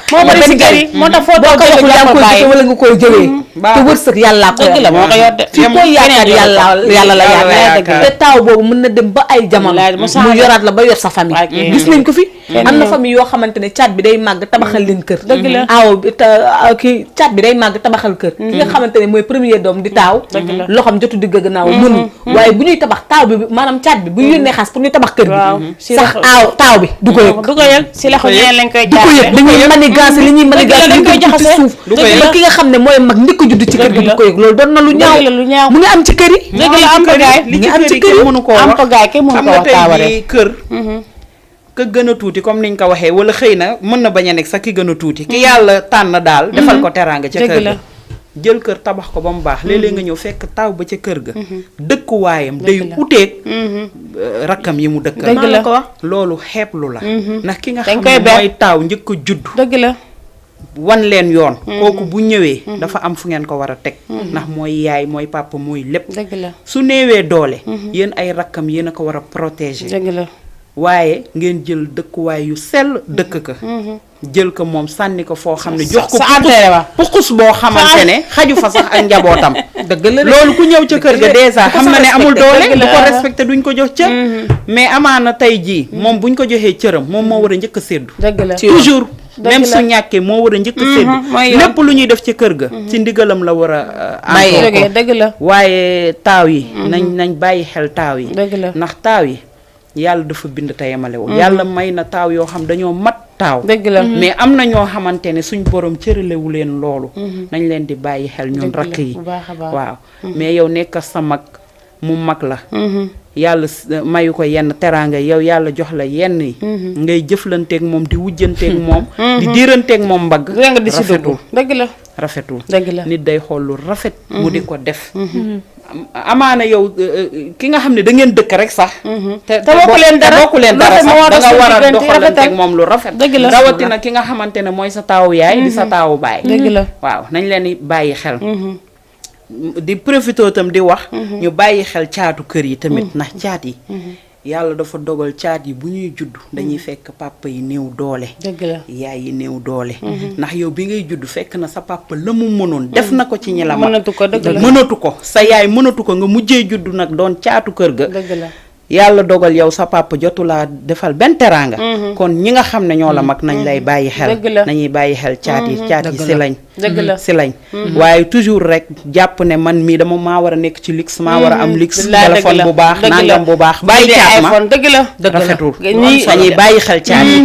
moo tax foo ko waxul yaa koy jëfe wala nga koy jëwee te wërsëg yàllaa ko yor fii koy yaakaar yàlla la yaakaar te taaw boobu mën na dem ba ay jamono mu yoraat la ba yor sa famille gis nañ ko fi am na famille yoo xamante ne caat bi day màgg tabaxal leen kër aaw kii caat bi day màgg tabaxal kër ki nga xamante ne mooy premier doom di taaw loxam jotu digg gannaaw mënul waaye bu ñuy tabax taaw bi maanaam caat bi bu yónnee xaas pour ñu tabax kër bi sax taaw bi du ko yëg si loxo ñeneen lañ koy du ko yëg dañuy manigancé li ñuy manigancé li koy jaxase ci suuf ba ki nga xam ne mooy mag njëkk judd ci kër gi du ko yëg loolu doon na lu ñaaw mu ngi am ci kër yi dëgg la am pagaay li ci kër yi kenn mënu koo wax am pagaay kenn mënu koo wax taaware kër ka gën a tuuti comme niñ ko waxee wala xëy na mën na bañ a nekk sax ki gën a tuuti ki yàlla tànn daal defal ko teraanga ca kër ga jël kër tabax ko ba mu baax léeg-léeg nga ñëw fekk taaw ba ca kër ga dëkkuwaayam day uteeg rakkam yi mu dëkkal dëgg la ko wax loolu xeeblu la ndax ki nga xam ne mooy taaw njëkk a judd dëgg la wan leen yoon kooku bu ñëwee dafa am fu ngeen ko war a teg ndax mooy yaay mooy papa mooy lépp dëgg la su néewee doole yéen ay rakkam yéen a ko war a protéger dëgg la waaye ngeen jël dëkkuwaay yu sell dëkk ka jël ko moom sànni ko foo xam ne jox ko pukus boo xamante ne xaju fa sax ak njabootam dëgg la loolu ku ñëw ca kër ga dèjà xam na ne amul doole du ko respecté duñ ko jox cër mais amaana tey jii moom buñ ko joxee cëram moom moo war a njëkk a séddu dëgg la toujours même su ñàkkee moo war a njëkk a séddu lépp lu ñuy def ci kër ga ci ndigalam la war a am dëgg la waaye taaw yi nañ bàyyi xel taaw yi dëgg la ndax taaw yi yàlla dafa bind te yemalewul yàlla may na taaw yoo xam dañoo mat taaw dëgg la mais am na ñoo xamante ne suñ borom cëralewu leen loolu nañ leen di bàyyi xel ñun rakk yi waaw mais yow nekk sa mag mu mag la yàlla mayu ko yenn teraanga yow yàlla jox la yenn yi ngay jëflanteeg moom di wujjanteeg moom di diiranteeg moom mbagg rafetul dëgg la rafetul dëgg la nit day xool lu rafet mu di ko def amaana yow ki nga xam ne da ngeen dëkk rek sax. te bokku leen dara sax da nga war a doxalante ak moom lu rafet. dëgg la rawatina ki nga xamante ne mooy sa taawu yaay. di sa taawu baay. dëgg la waaw nañ leen di bàyyi xel. di profité tam di wax. ñu bàyyi xel caatu kër yi tamit ndax caat yi. yàlla dafa dogal caat yi bu ñuy judd dañuy fekk papa yi néew doole. dëgg la yaay yi néew doole. ndax yow bi ngay judd fekk na sa papa la mu mënoon def na ko ci ñi la mënatu ko dëgg la mënatu ko sa yaay mënatu ko nga mujjee judd nag doon caatu kër ga. dëgg la yàlla dogal yow sa papa jotulaa defal benn teraanga. kon ñi nga xam ne ñoo la mag nañ lay bàyyi xel. dëgg la nañuy bàyyi xel caat yi si lañ. dëgg la si lañ. waaye toujours rek jàpp ne man mii dama maa war a nekk ci luxe maa war a am luxe. téléphone bu baax nangam bu baax. bàyyi caat ma dëgg la rafetul dañuy bàyyi xel caat yi.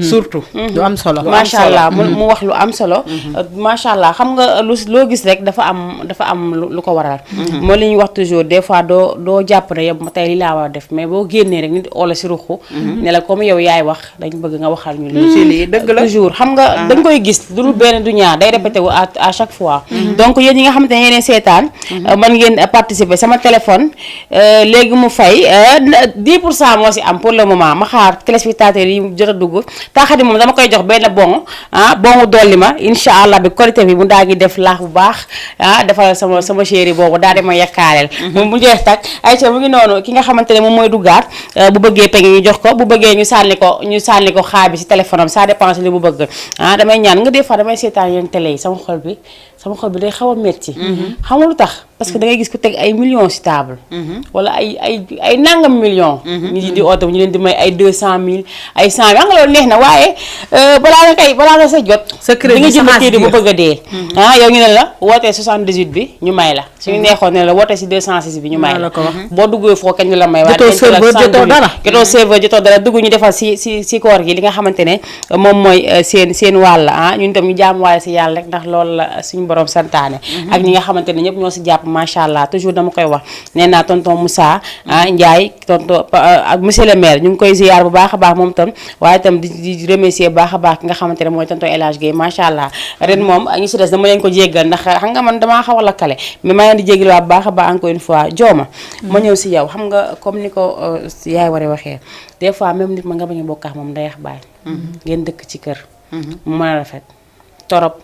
surtout lu am solo. macha allah mu wax lu am solo. macha allah xam nga loo gis rek dafa am lu ko waral. moo li ñuy wax toujours des fois doo jàpp ne yow tey li laa war a def mais boo génnee rek nit oola si ruxu ne la comme yow yaay wax dañ bëgg nga waxal ñu lii dëgg la toujours xam nga dañ koy gis du dul benn du ñaar day répété wu à chaque fois donc yéen ñi nga xamante ne yéen seetaan man ngeen participer sama téléphone léegi mu fay 10% moo si am pour le moment ma xaar téléspectateurs yi jot a dugg taaxadi moom dama koy jox benn bon dolli ma incha allah bi korité bi mu daa ngi def laax bu baax defal sama chéri boobu daal di ma yakkaaleel mu jeex tak ay ca mu ngi noonu ki nga xamante ne moom mooy duggaat bu bëggee peñe ñu jox ko bu bëggee ñu sànni ko xaar bi si téléphone am ça dépend li mu bëgg damay ñaan nga des fois damay seetaan yeen télé yi sama xol bi day xaw a metti xam nga lu tax parce que da ngay gis ku teg ay millions ci table wala ay nangam millions nit yi di oote ñu leen di may ay 200 000 ay 100 000 xam nga loolu neex na waaye balaa nga sa jot di nga jënd kii di bu bëgg a dee yow ñu ne la wootee 78 bi ñu may la suñu neexoon ne la wootee si 206 bi ñu may la boo duggee foo kañ la may waaye jotoo serveur jotoo dara dugg ñu defal si koor gi li nga xamante ne moom mooy seen wàll ñun tam ñu jaam waale si yàlla rek ndax loolu la suñu borom santaane ak ñi nga xamante ne ñëpp ñoo si jàpp macha allah toujours dama koy wax nee naa tonton Moussa Ndiaye tonton ak monsieur le maire ñu ngi koy ziar bu baax a baax moom tam waaye itam di remercier bu baax a baax ki nga xamante ne mooy tonton El Hadj Guèye macha allah ren moom ñu si des dama leen ko jéggal ndax xam nga man damaa xaw a lakkale mais maa ngi di jéggal waa bu baax a baax encore une fois jooma ma ñëw si yow xam nga comme ni ko yaay waree waxee des fois même nit ma nga bañ a bokk ak moom day baay ngeen dëkk ci kër mu mën a rafet torop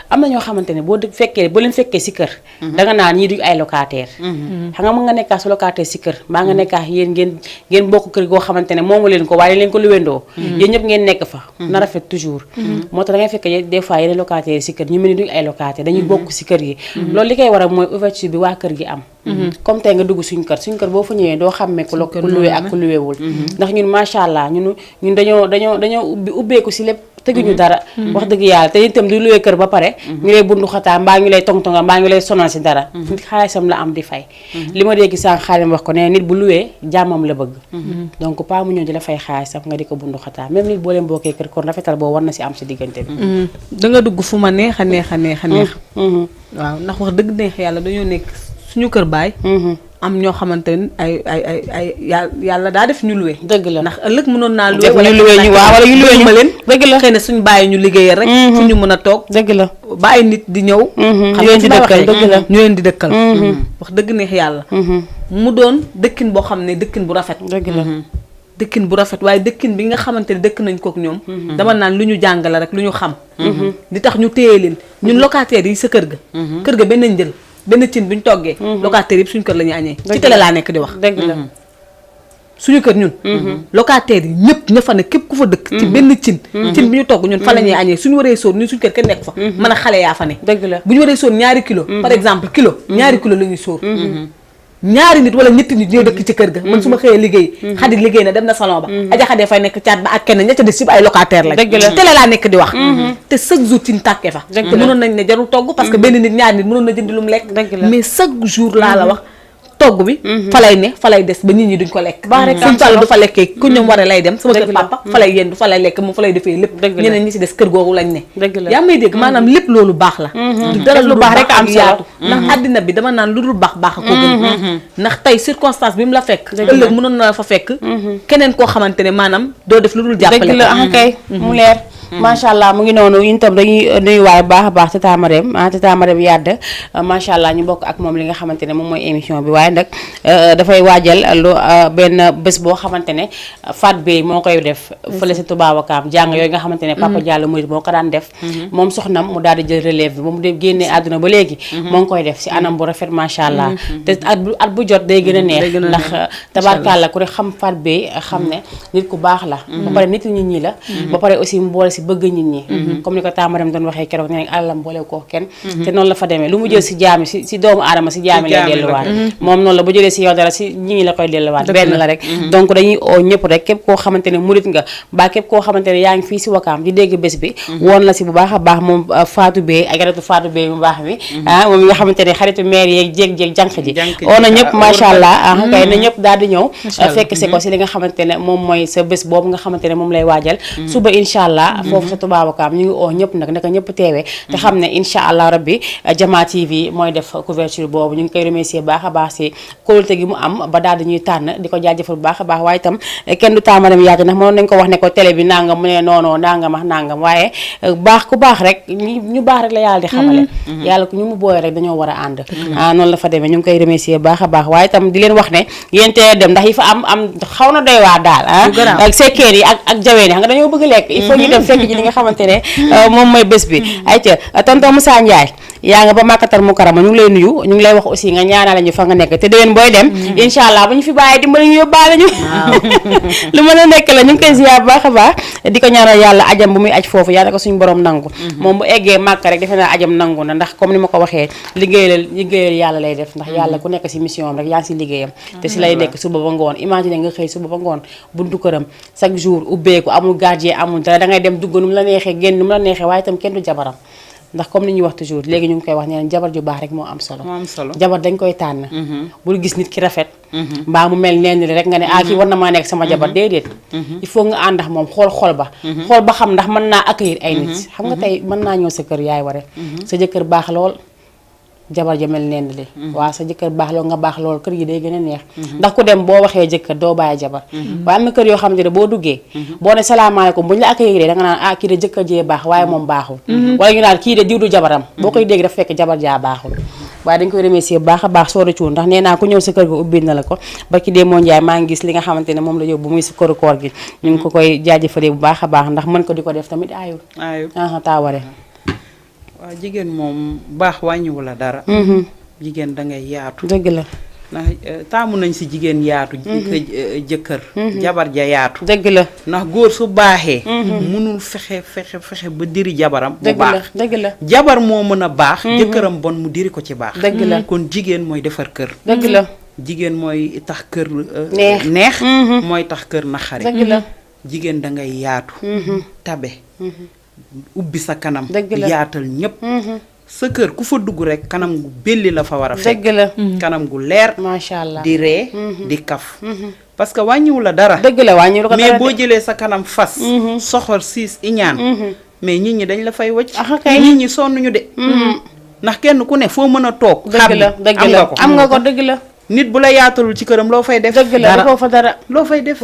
am na ñoo xamante ne boo leen fekkee si kër danga naan ñii duñ ay locataire xam nga mën nga nekkaa su locataire si kër mbaa nga nekkaa yéen ngeen bokk kër goo xamante ne moomu leen ko waaye leen ko luwendoo yéen ñëpp ngeen nekk fa na rafet toujours moo tax da ngay fekk des fois yeneen locataire si kër ñu mel ni duñ ay locataire dañuy bokk si kër gi loolu li koy waral mooy ouverture bi waa kër gi am comme tey nga dugg suñ kër boo fa ñëwee doo xàmmee ku luwe ak ku luwewul ndax ñun macha allah ñun dañoo ubbeeku si lépp teguñu dara wax dëgg yàlla te itam di luwee kër ba pare ñu lay bundu xataa mbaa ñu lay tongtonga mbaa ñu lay sonal si dara nit xaalisam la am di fay li ma dégg sànq xaalim wax ko ne nit bu luwee jàmmam la bëgg donc pas mu ñëw di la fay xaalisam nga di ko bundu xataa même nit boo leen bokkee kër kon rafetal boo war na si am si diggante bi da nga dugg fu ma neex a neex a neex a neex waaw ndax wax dëgg neex yàlla dañoo nekk suñu kër baay am ñoo xamante ne ay yàlla daa def ñu luwe. dëgg la ndax ëllëg mënoon naa luwe. wala ñu luwe ñu waaw wala ñu luwe ñu ma leen. dëgg la xëy na suñu bàyyi ñu liggéeyal rek. fu ñu mën a toog. dëgg la bàyyi nit di ñëw. ñu leen di dëkkal dëgg la ñu leen di dëkkal. wax dëgg neex yàlla. mu doon dëkkin boo xam ne dëkkin bu rafet. dëgg la dëkkin bu rafet waaye dëkkin bi nga xamante ne dëkk nañ kook ñoom. dama naan lu ñu jàngale rek lu ñu xam. di tax ñu téye leen ñun locataires yi sa kër ga. kër ga benn njël. benn cin bu ñu toggee locataire yëpp suñu kër la ñuy añee ci télé laa nekk di wax dëgg la suñu kër ñun locataire yi ñëpp ña fa ne képp ku fa dëkk ci benn cin bi ñu togg ñun fa la ñuy añee suñu waree sóor ñun suñu kër kenn nekk fa mën a xale yaa fa ne dëgg la bu ñu waree sóor ñaari kilo par exemple kilo ñaari kilo la ñuy sóor ñaari nit wala ñetti nit ñoo dëkk ci kër ga man su ma xëyee liggéey xadi liggéey na dem na salon ba aja xadee fay nekk caat ba ak kenn ña ca des yëpp ay locataire lañ télé laa nekk di wax te chaque jour ci tàkkee fa te mënoon nañ ne jarul togg parce que benn nit ñaari nit mënoon na jënd lu mu lekk mais chaque jour laa la wax togg bi fa lay ne fa lay des ba nit ñi duñ ko lekk suñ fàll du fa lekkee ku ñoom waree lay dem sama kër papa fa lay yendu fa lay lekk moom fa lay defee lépp ñeneen ñi ci des kër googu lañ ne yaa may dégg maanaam lépp loolu baax la du dara lu baax rek am yaatu ndax àddina bi dama naan lu dul baax baax a ko gën ndax tey circonstance bi mu la fekk ëllëg mënoon na la fa fekk keneen koo xamante ne maanaam doo def lu dul jàppale kay mu leer macha allah mu ngi noonu ñun tam dañuy nuyuwaay bu baax a baax Tata Marème Tata Marème Yade macha allah ñu bokk ak moom li nga xamante ne moom mooy émission bi waaye nag dafay waajal lu benn bés boo xamante ne Fat Bey moo koy def fële si Touba Wakaam jàng yooyu nga xamante ne Papa Diallo Murid moo ko daan def moom soxnam mu daal di jël relève bi ba mu génnee àdduna ba léegi moo ngi koy def si anam bu rafet macha allah te at bu jot day gën a neex ndax tabaarkàlla ku ne xam Fat Bey xam ne nit ku baax la ba pare nit nit ñi la ba pare aussi mu boole si bëgg nit ñi comme ni ko Tamarem doon waxee keroog ne alalam boole ko kenn te noonu la fa demee lu mu jël si jaami si doomu aadama si jaami lay delluwaat moom noonu la bu jëlee si yow dara si ñi la koy delluwaat benn la rek donc dañuy oo ñëpp rek képp koo xamante ne murit nga ba képp koo xamante ne yaa ngi fii si Wakaam di dégg bés bi woon la si bu baax a baax moom Fatou Bey ak xaritu Fatou Bey mu baax mi moom nga xamante ne xaritu maire yeeg jéeg jànq ji oo na ñëpp macha allah kay na ñëpp daal di ñëw fekk si ko si li nga xamante ne moom mooy sa bés boobu nga xamante ne moom lay waajal suba incha allah foofu sa Touba Wakaam ñu ngi oo ñëpp nag naka ñëpp teewee te xam ne incha allah rabbi Jama TV mooy def couverture boobu ñu ngi koy remercier baax a baax si kóolute gi mu am ba daal di ñuy tànn di ko jaajëfal bu baax a baax waaye itam kenn du Tamarem Yade ndax mënoon nañ ko wax ne ko télé bi nangam mu ne noonoo nangam ak nangam waaye baax ku baax rek ñu baax rek la yàlla di xamale yàlla ku ñu mu booy rek dañoo war a ànd noonu la fa demee ñu ngi koy remercier baax a baax waaye itam di leen wax ne yéen teel dem ndax yi fa am xaw na doy waa daal ak sekkeer yi ak jaween yi xam nga dañoo bëgg lekk il faut ñu dem fekk ji li nga xamante ne moom mooy bés bi ayca tonton Moussa Ndiaye yaa nga ba Makkatal Mukarrama ñu ngi lay nuyu ñu ngi lay wax aussi nga ñaanal ñu fa nga nekk te déwén booy dem incha allah bu ñu fi bàyyi dimbali ñu yóbbaale ñu lu mën a nekk la ñu ngi koy ziar baax a baax di ko ñaanal yàlla ajam bu muy aj foofu yàlla ko suñu borom nangu moom bu eggee Màkka rek defe naa ajam nangu na ndax comme ni ma ko waxee liggéeyal yàlla lay def ndax yàlla ku nekk si mission am rek yaa ngi si liggéeyam te si lay nekk suba ba ngoon imagine nga xëy suba ba ngoon buntu këram chaque jour ubbeeku amul gardien amul dara da ngay dem dugg nu mu la neexee génn nu mu la neexee waaye itam kenn du jabaram ndax comme ni ñuy wax toujours léegi ñu ngi koy wax ne jabar ju baax rek moo am solo jabar dañ koy tànn bul gis nit ki rafet mbaa mu mel neen rek nga ne kii war na maa nekk sama jabar déedéet il faut nga ànd ak moom xool ba xam ndax mën naa accueillir ay nit xam nga tey mën naa ñëw sa kër yaay ware sa jëkkër baax lool jabar ja mel neen li waaw sa jëkkër baax lool nga baax lool kër gi day gën a neex ndax ku dem boo waxee jëkkër doo bàyyi jabar waaye am na kër yoo xamante ne boo duggee boo ne salaamaaleykum bu ñu la accueillir da nga naan kii de jëkkër jee baax waaye moom baaxul wala ñu naan kii de diw du jabaram boo koy dégg dafa fekk jabar jaa baaxul waaye dañ koy remercier bu baax a baax soo cuun ndax nee naa ku ñëw sa kër gi ubbil na la ko ba ki dee moo njaay maa ngi gis li nga xamante ne moom la yóbbu muy si këru koor gi ñu ngi ko koy jaajëfalee bu baax a baax ndax mën ko di ko def tamit aayul taaware waaw jigéen moom baax wàññiwu la dara jigéen da ngay yaatu dëgg la ndax taamu nañ si jigéen yaatu jëkkër jabar ja yaatu dëgg la ndax góor su baaxee mënul fexe ba diri jabaram bu baax dëgg la jabar moo mën a baax jëkkëram bon mu diri ko ci baax dëgg la kon jigéen mooy defar kër dëgg la jigéen mooy tax kër neex mooy tax kër naxari dëgg la jigéen da ngay yaatu tabe ubbi sa kanam dëgg la yaatal ñépp sa kër ku fa dugg rek kanam gu belli la fa war a fekk dëgg la kanam gu leer macha allah di ree di kaf parce que wàññiwu la dara dëgg la wàññiwu la ko dara mais boo jëlee sa kanam fas soxor siis iñaan mais nit ñi dañ la fay wëcc kay nit ñi sonnuñu de ndax kenn ku ne foo mën a toog dëgg la dëgg la am nga ko dëgg la nit bu la yaatalul ci këram loo fay def dëgg la defoo fa dara loo fay def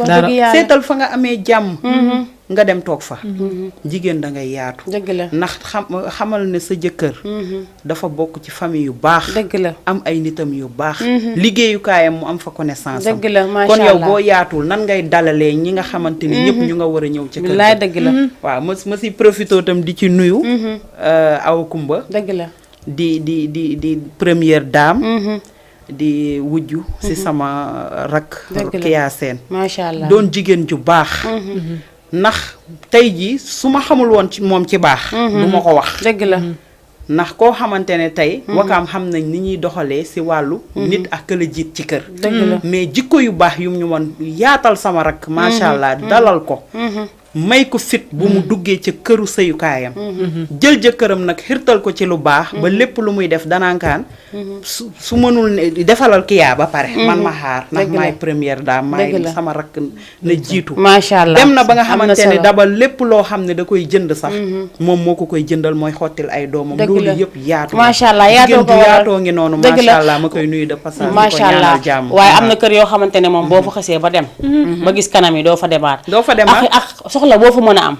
seetal fa nga amee jàmm nga dem toog fa jigéen da ngay yaatu dëgg la ndax xamal ne sa jëkkër dafa bokk ci famille yu baax dëgg la am ay nitam yu baax liggéeyukaayam mu am fa connaissance am dëgg la macha kon allah yow boo yaatul nan ngay dalalee ñi nga xamante ni ñëpp ñu nga war a ñëw ci kër bilaay dëgg la waaw ma si profité tam di ci nuyu Awa Kumba dëgg la di première dame di wujju ci sama rak Kiya Seen macha allah doon jigéen ju baax ndax tey jii su ma xamul woon ci moom ci baax du ma ko wax dëgg la ndax koo xamante ne tey Wakaam xam nañ ni ñuy doxalee ci wàllu nit ak këla jiit ci kër dëgg la mais jikko yu baax yum ñu woon yaatal sama rak macha allah dalal ko may ko fit bu mu duggee ca këru sëyukaayam jël jëkkëram nag xirtal ko ci lu baax ba lépp lu muy def danankaan su mënul defalal Kiya ba pare man ma xaar ndax maay première dame maay sama rakk na jiitu macha allah dem na ba nga xamante ne dabal lépp loo xam ne da koy jënd sax moom moo ko koy jëndal mooy xottil ay doomam loolu yëpp yaatu macha allah yaatoo ko yaatoo ngi noonu macha allah ma koy nuyu de passage macha allah waaye am na kër yoo xamante ne moom boo fa xasee ba dem ba gis kanam yi doo fa demaat soxla boo fa mën a am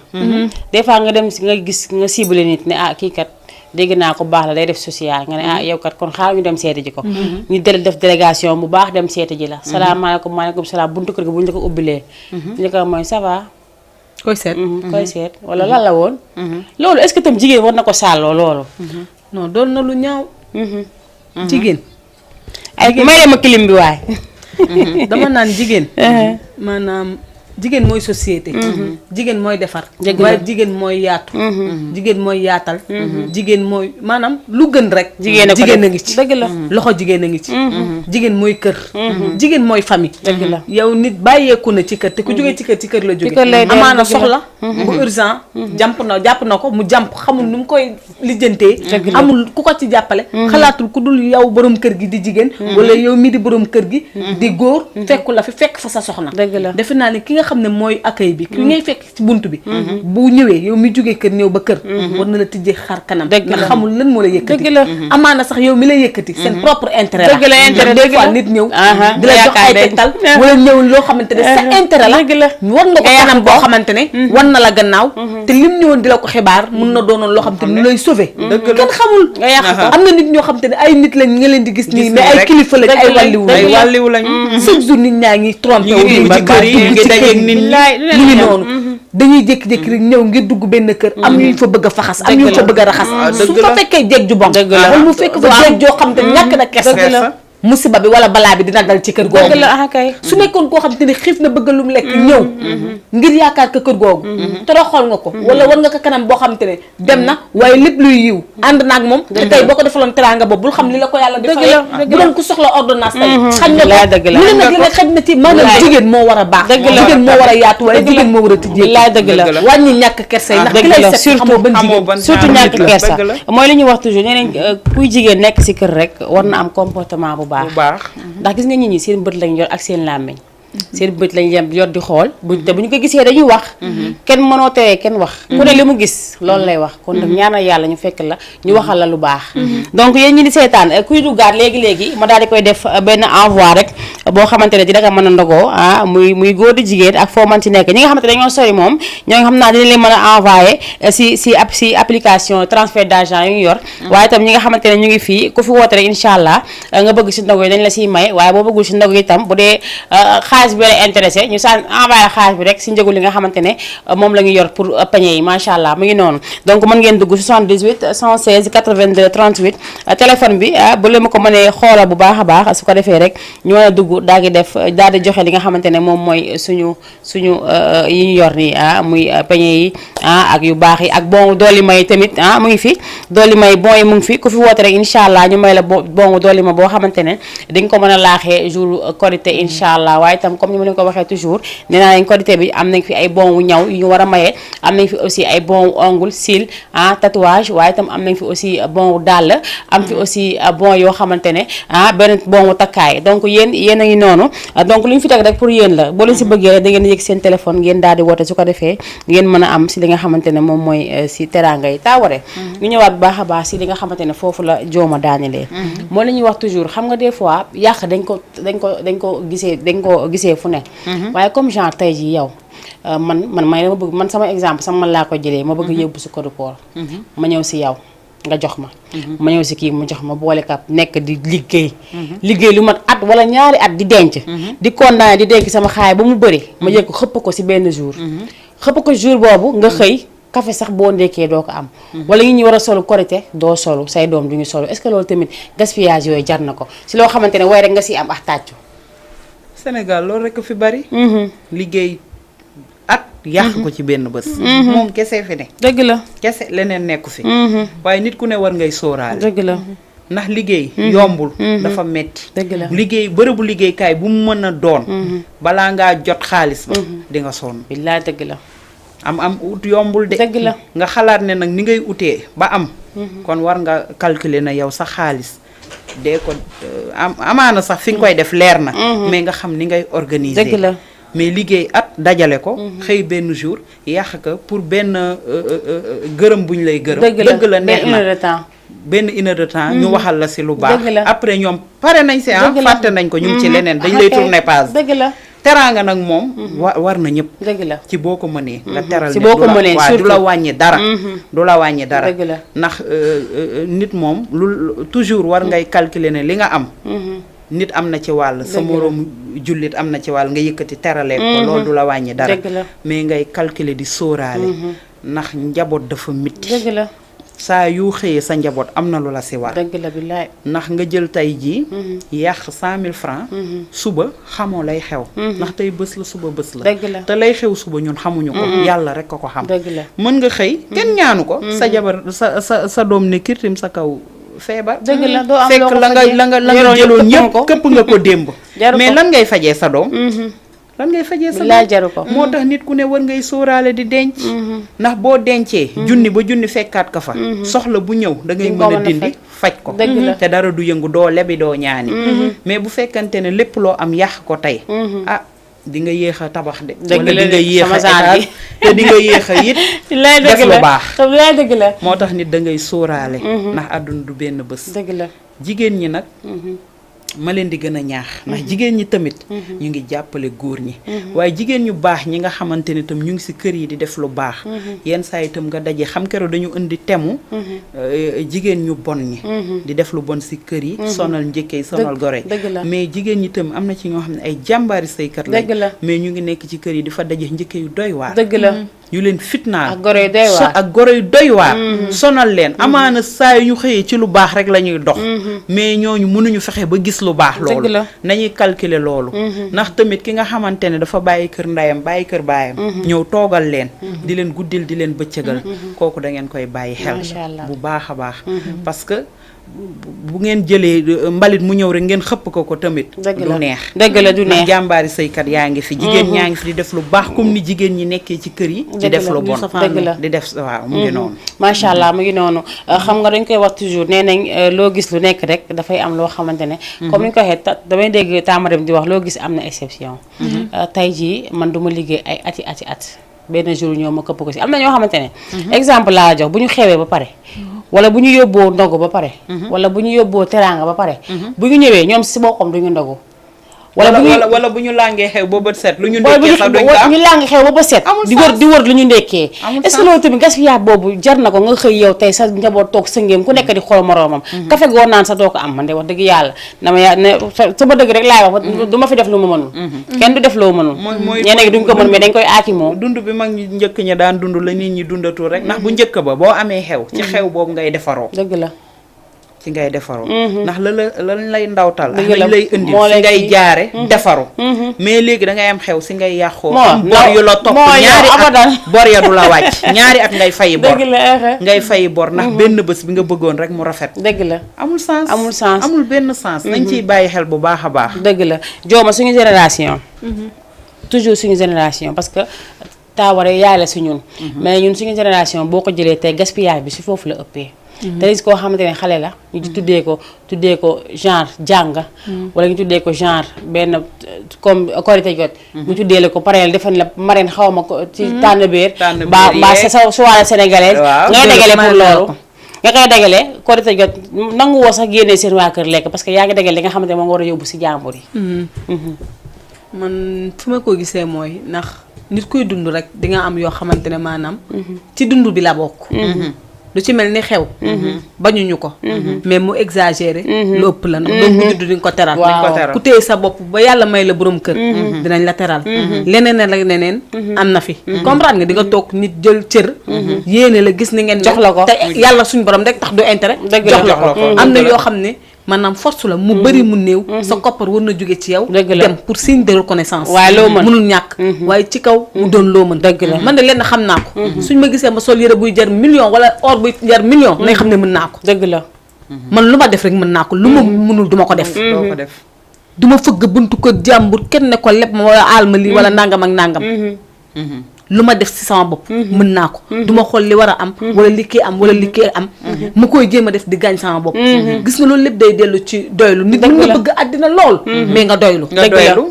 des fois nga dem si nga gis nga ciblé nit ne kii kat dégg naa ko baax la day def social nga ne yow kat kon xaar ñu dem seeti ji ko ñu def délégation bu baax dem seeti ji la salaamaaleykum maaleykum salaam buntu kër gi bu ñu la ko ubbilee ñu ko mooy ça va koy seet koy seet wala lan la woon loolu est-ce que tam jigéen war na ko sàlloo loolu non doon na lu ñaaw jigéen ay may ma clim bi waay dama naan jigéen maanaam jigéen mooy société jigéen mooy defar waaye jigéen mooy yaatu jigéen mooy yaatal jigéen mooy maanaam lu gën rek jigéen a ngi ci dëgg la loxo jigéen a ngi ci jigéen mooy kër jigéen mooy famille dëgg la yow nit bàyyeeku na ci kër te ku jógee ci kër la jóge amaana soxla bu urgent jàpp na ko mu jàmp xamul nu mu koy lijjantee amul ku ko ci jàppale xalaatul ku dul yow borom kër gi di jigéen wala yow mi di borom kër gi di góor fekku la fi fekk fa sa soxna defe naa ne ki nga xam ne mooy accueil bi ki ngay fekk ci bunt bi bu ñëwee yow mi jógee kër ñëw ba kër war na la tijjee xar kanam ndax xamul lan moo la yëkkati amaana sax yow mi la yëkkati seen propre intérêt la des fois nit ñëw di la jox ay tegtal wala ñëw loo xamante ne sa intérêt la war nga ko kanam boo xamante ne war na la gannaaw te lim ñëwoon di la ko xibaar mun na doonoon loo xamante ne lu lay sauver kenn xamul nga yàq ko am na nit ñoo xamante ne ay nit lañ nga leen di gis nii mais ay kilifa lañ ay wàlliwu lañ chaque jour nit ñaa ngi trompé mu ngi noonu dañuy jékki-jékki rek ñëw ngir dugg benn kër am ñu fa bëgg a faxas am ñu fa bëgg a raxas su fa fekkee jeeg ju bon wala mu fekk fa jeeg joo xam te ñàkk na kes musiba bi wala balaa bi dina dal ci kër googu su nekkoon koo xam te ne xiif na bëgg lu mu lekk ñëw ngir yaakaar ko kër googu toroxal nga ko wala war nga ko kanam boo xam te ne dem na waaye lépp luy yiw ànd naag moom te tey boo ko defaloon teraanga boobu bul xam li la ko yàlla di fay bu doon ku soxla ordonnance tey xañ na ko lu ne nag li nga xaj na ci maanaam jigéen moo war a baax jigéen moo war a yaatu waaye jigéen moo war a tijjee dëgg la wàññi ñàkk kersa yi ndax ki lay set xamoo ban jigéen surtout ñàkk kersa mooy li ñuy wax toujours nee nañ kuy jigéen nekk si kër rek war na am comportement bu baax ndax gis nga nit ñi seen bët lañ yor ak seen làmmiñ seen bët lañ yor di xool te bu ñu ko gisee dañuy wax kenn mënoo teree kenn wax ku ne li mu gis loolu lay wax kon nag ñaanal yàlla ñu fekk la ñu waxal la lu baax donc yéen ñi di seetaan kuy duggaat léegi ma daal di koy def benn envoi rek boo xamante ne dina ko mën a ndogoo muy góor di jigéen ak foo mën ci nekk ñi nga xamante ne dañoo sori moom ñoo nga xam naa dina leen mën a envoyé si application transfert d'argent yu ñu yor waaye itam ñi nga xamante ne ñu ngi fii ku fi woote rek incha allah nga bëgg si ndogo yi dañ la siy may waaye boo bëggul si ndogo yi itam bu dee xaalis bi la intéressé ñu saan envoyé la xaalis bi rek si njëgu li nga xamante ne moom la ñu yor pour pañe yi macha allah mu ngi noonu donc mën ngeen dugg 78 116 82 38 téléphone bi bu leen ma ko mënee xoola bu baax a baax su ko defee rek ñu mën a dugg daal di joxe li nga xamante ne moom mooy suñu yi ñu yor nii muy pañe yi ak yu baax yi ak bon dooli may tamit mu ngi fi dooli may bon yi mu ngi fi ku fi woote rek incha allah ñu may la bon dooli ma boo xamante ne di nga ko mën a laaxee jour korité incha allah waaye itam comme ni ma leen ko waxee toujours nee naa leen korité bi am nañ fi ay bon wu ñaw yu ñu war a mayee am nañ fi aussi ay bon wu ongle cils tatouage waaye itam am nañ fi aussi bon wu dàll am fi aussi bon yoo xamante ne benn bon wu takkaay donc yéen a ngi noonu donc lu ñu fi teg rek pour yéen la boo leen si bëggee rek da ngeen yëg seen téléphone ngeen daal di woote su ko defee ngeen mën a am si li nga xamante ne moom mooy si teraanga yi taaware ñu ñëwaat bu baax a baax si li nga xamante ne foofu la jooma daanelee moo la ñuy wax toujours xam nga des fois yàq dañ ko gisee fu ne waaye comme genre tey ji yow man dama bëgg man sama exemple sama man laa ko jëlee ma bëgg yóbbu si code port ma ñëw si yow nga jox ma ñëw si kii mu jox ma boole kap nekk di liggéey lu mat at wala ñaari at di denc di condamné di denc sama xaay ba mu bëri ma jël ko xëpp ko si benn jour xëpp ko jour boobu nga xëy café sax boo ndekkee doo ko am wala ñi war a solu korité doo solu say doom du ñu solu est-ce que loolu tamit gaspillage yooyu jar na ko si loo xamante ne way rek nga si am ak tàccu Sénégal loolu rek fi bari liggéey at yàq ko ci benn bés moom kese fi ne dëgg la kese leneen nekku fi waaye nit ku ne war ngay sóoraale dëgg la ndax liggéey yombul dafa metti dëgg la liggéey bërëbu liggéeykaay bu mu mën a doon balaa ngaa jot xaalis ba di nga sonn billaay dëgg la am ut yombul de dëgg la nga xalaat ne nag ni ngay utee ba am kon war nga calculer na yow sa xaalis dee ko amaana sax fi nga koy def leer na mais nga xam ni ngay organiser dëgg la mais liggéey at dajale ko xëy benn jour yàq ko pour benn gërëm buñ lay gërëm dëgg la neex na benn une heure de temps ñu waxal la si lu baax après ñoom pare nañ si fàtte nañ ko ñu ngi ci leneen dañ lay tourner page dëgg la teraanga nag moom war na ñëpp dëgg la ci boo ko mënee nga teral ci boo ko mënee waaw du la surtout. wàññi dara du la wàññi dara dëgg la. ndax nit moom lu toujours war ngay calculer ne li nga am nit am na ci wàll sa Dëgg la. moroom jullit am na ci wàll nga yëkkati teralee ko loolu du la wàññi dara dëgg la. mais ngay calculer di sóoraale ndax njaboot dafa mitti dëgg la. saa yu xëyee sa njaboot am na lu la si war dëgg la billaay. ndax nga jël tey jii yàq 100 000 francs suba xamoo lay xew ndax tey bés la suba bés la dëgg la. te lay xew suba ñun xamuñu ko yàlla rek ko xam dëgg la. mën nga xëy kenn ñaanu ko sa jabar sa doom ne kirtim sa kaw feebar dëgg la doo am fekk loo ko la nga fajee. la nga la nga Yoroo jëloon yëpp ñëpp ko. këpp nga ko démb Jaru mais ko. lan ngay fajee sa doom lan ngay fajee sa billaay doom jaru ko. moo tax nit ku ne war ngay sóoraale di denc ndax boo dencee junni ba junni fekkaat ka fa soxla bu ñëw da ngay Di nga ko mën a mën a dindi faj ko dëgg la. te dara du yëngu doo lebi doo ñaani mais bu fekkante ne lépp loo am yàq ko tey ah di nga yéex a tabax de Dëgg wala la di nga de, yéex sama a genre étage bi. te di nga yéex a it billaay def dëgg lu la. baax billaay dëgg la. moo tax nit da ngay sóoraale ndax àdduna du benn bés dëgg la. jigéen ñi nag ma leen di gën a ñaax ndax jigéen ñi tamit ñu ngi jàppale góor ñi waaye jigéen ñu baax ñi nga xamante ne tam ñu ngi si kër yi di def lu baax yenn saa yi tam nga daje xam keroog dañu indi temu jigéen ñu bon ñi di def lu bon si kër yi sonal njëkkee sonal gore dëgg la. mais jigéen ñi tam am na ci ñoo xam ne ay jàmbaari saykat lañ Dëgg la. mais ñu ngi nekk ci kër yi di fa daje njëkkee yu doy waar dëgg la. yu leen fitnaal ak goro yu doy waar. ak goro yu doy waar sonal leen amaana saa yu ñu xëyee ci lu baax rek la ñuy dox mais ñooñu mënuñu fexe ba gis lu baax loolu Dëgg la. nañuy calculer loolu ndax tamit ki nga xamante ne dafa bàyyi kër ndeyam bàyyi kër baayam ñëw toogal leen di leen guddil di leen bëccëgal kooku da ngeen koy bàyyi xel Macha Allah. bu baax a baax parce que bu ngeen jëlee mbalit mu ñëw rek ngeen xëpp ko tamit dëgg du la. neex dëgg la du ndax neex. jàmbaari sëykat yaa ngi fi jigéen ñaa ngi fi di def lu baax comme ni jigéen ñi nekkee ci kër yi di Dëgg def la, lu ñu bon safaan dëgg la. di def waaw mu ngi noonu macha allah mu ngi noonu xam nga dañ koy wax toujours nee nañ loo gis lu nekk rek dafay am loo xamante ne comme ni ñu ko waxee damay dégg taamadem di wax loo gis am na exception tey jii man du ma liggéey ay ati at benn jour ñoo ma këpp ko si am na ñoo xamante ne exemple laa jox bu ñu xewee ba pare wala bu ñu yóbboo ndogu ba pare wala bu ñu yóbboo teraanga ba pare bu ñu ñëwee ñoom si boppam duñu ndogu wala bu ñu làngee xew ba bët set lu ñu wala bu ndekkee sax duñ ko am ñu làng xew ba ba set Amul di wër lu ñu ndekkee Amul est-ce que loolu tamit gaspillage boobu jar na ko nga xëy yow tey sa njaboot toog sëngeem ku nekk di xool moroomam kafe goo naan sa doo ko am man de wax dëgg yàlla dama ne sama dëgg rek laay wax du ma fi def lu ma mënul kenn du def loo mënul ñeneen gi duñ ko mën mais dañ koy aaki moom dund bi mag ñi njëkk ña daan dund la nit ñi dundatul rek ndax bu njëkk ba boo amee xew ci xew boobu ngay defaroo dëgg la ci ngay defaroo ndax lan lay ndawtal ak Dëgg la. lañ lay indi moo si lay ngay kii. jaare defaru mais léegi da ngay am xew si ngay yàqoo Moo, am bor yu la topp moo yow ñaari abadan. at bor ya du la wàcc ñaari at ngay fayi bor dëgg la ngay fayi bor ndax benn bés bi nga bëggoon rek mu rafet dëgg la amul sens Amul sens. amul benn sens nañ ciy bàyyi xel bu baax a baax dëgg la jooma suñu génération toujours suñu génération parce que taaware yaay la si ñun mais ñun suñu génération boo ko jëlee tey gaspillage bi si foofu la ëppee te gis koo xamante ne xale la ñu ci tuddee ko genre jàng wala ñu tuddee ko genre benn comme korité jot ñu tuddee la ko pareel defan la marraine xaw ma ko ci tànn béer mbaa sa soirée sénégalaise Waaw. ngay dagale pour Dëgg la. loolu nga koy dagale korité jot nangu woo sax génnee seen waa kër lekk parce que yaa ngi dagale li nga xamante ne moo nga war a yóbbu si jàmbur yi man fi ma ko gisee mooy ndax nit kuy dund rek di nga am yoo xamante ne maanaam ci dund bi la bokk lu ci mel ni xew bañuñu ko mais mu exagéré lu ëpp la ndax doom bu judd di nga ko teral Waaw. ku téye sa bopp ba yàlla may la borom kër dinañ la teral leneen ak leneen am na fi comprendre nga di nga toog nit jël cër yéene la gis ni ngeen Jox la ko. te yàlla suñ borom rek tax du intérêt Dëgg la. jox la Jox la ko ko. am na yoo xam ne maanaam force la mu bëri mu néew sa koppar war na jóge ci yow Dëgg la. dem pour signe de reconnaissance waaye loo mën. mënul ñàkk waaye ci kaw mu doon loo mën Dëgg la. man de lenn xam naa ko suñ ma gisee ma sol yére buy jar million wala or buy jar million nañ xam ne mën naa ko dëgg la man lu ma def rek mën naa ko lu ma mënul duma ko def doo ko def du ma fëgg buntu ko jàmbur kenn ne ko leb ma wala aal ma lii wala nangam ak nangam lu ma def ci sama bopp mën naa ko du ma xool li war a am wala li kii am wala li kii am mu koy jéem a def di gaañ sama bopp gis nga loolu lépp day dellu ci doylu nit mën nga bëgg àddina lool mais nga doylu nga Dëgg la. doylu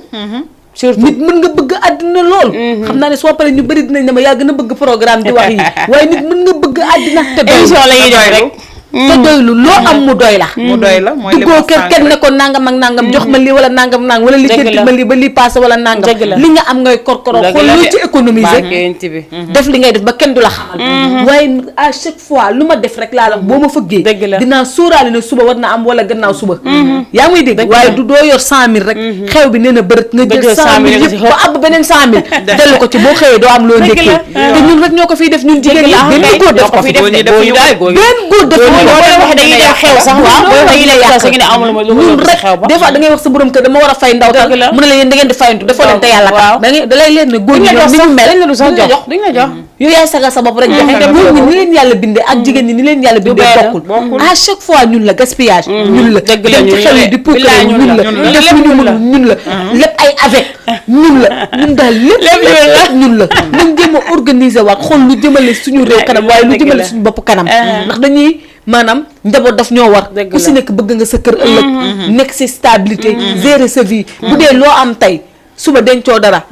surtout nit mën nga bëgg àddina lool xam naa ne soo paree ñu bëri dinañ ne ma yaa gën a bëgg programme di wax yi waaye nit mën nga bëgg àddina te doylu émission la ñuy def rek te doylu loo am mu doy la mu doy la mooy li ma duggoo kër kenn ne ko nangam ak nangam jox ma lii wala nangam wala li jënti ma lii ba lii passé wala nangam li nga am ngay korkoro xool lu ci économiser def li ngay def ba kenn du la xamal waaye à chaque fois lu ma def rek laa la boo ma fëggee dinaa sóoraale ne suba war na am wala gannaaw suba yaa muy dégg waaye du doo yor 100 000 rek xew bi nee na bërët nga jël 100 000 yëpp ba ab beneen 100 000 dellu ko ci boo xëyee doo am loo njëkkee te ñun rek ñoo ko fiy def ñun jigéen ñi benn góor def ko fi benn góor def ko dañuy def xew sax waaw dañuy lay yàq sax ñun rek des fois da ngay wax sa borom kër dama war a fay ndaw tal mu ne la yéen da ngeen di fayantu defoo leen te yàlla tax da lay leen ne góor ñi ni ñu mel duñ la jox yow yaay sagal sa bopp rek joxe góor ñi ni leen yàlla bindee ak jigéen ñi ni leen yàlla bindee bokkul à chaque fois ñun la gaspillage ñun la dem ci xew yi di puukare ñun la def ñu mënul ñun la lépp ay avec ñun la ñun daal lépp ñun la nañ jéem a organiser waat xool lu jëmale suñu réew kanam waaye lu jëmale suñu bopp kanam ndax dañuy maanaam njaboot daf ñoo war ku si nekk bëgg nga sa kër ëllëg nekk si stabilité gérer sa vie bu dee loo am tey suba dencoo dara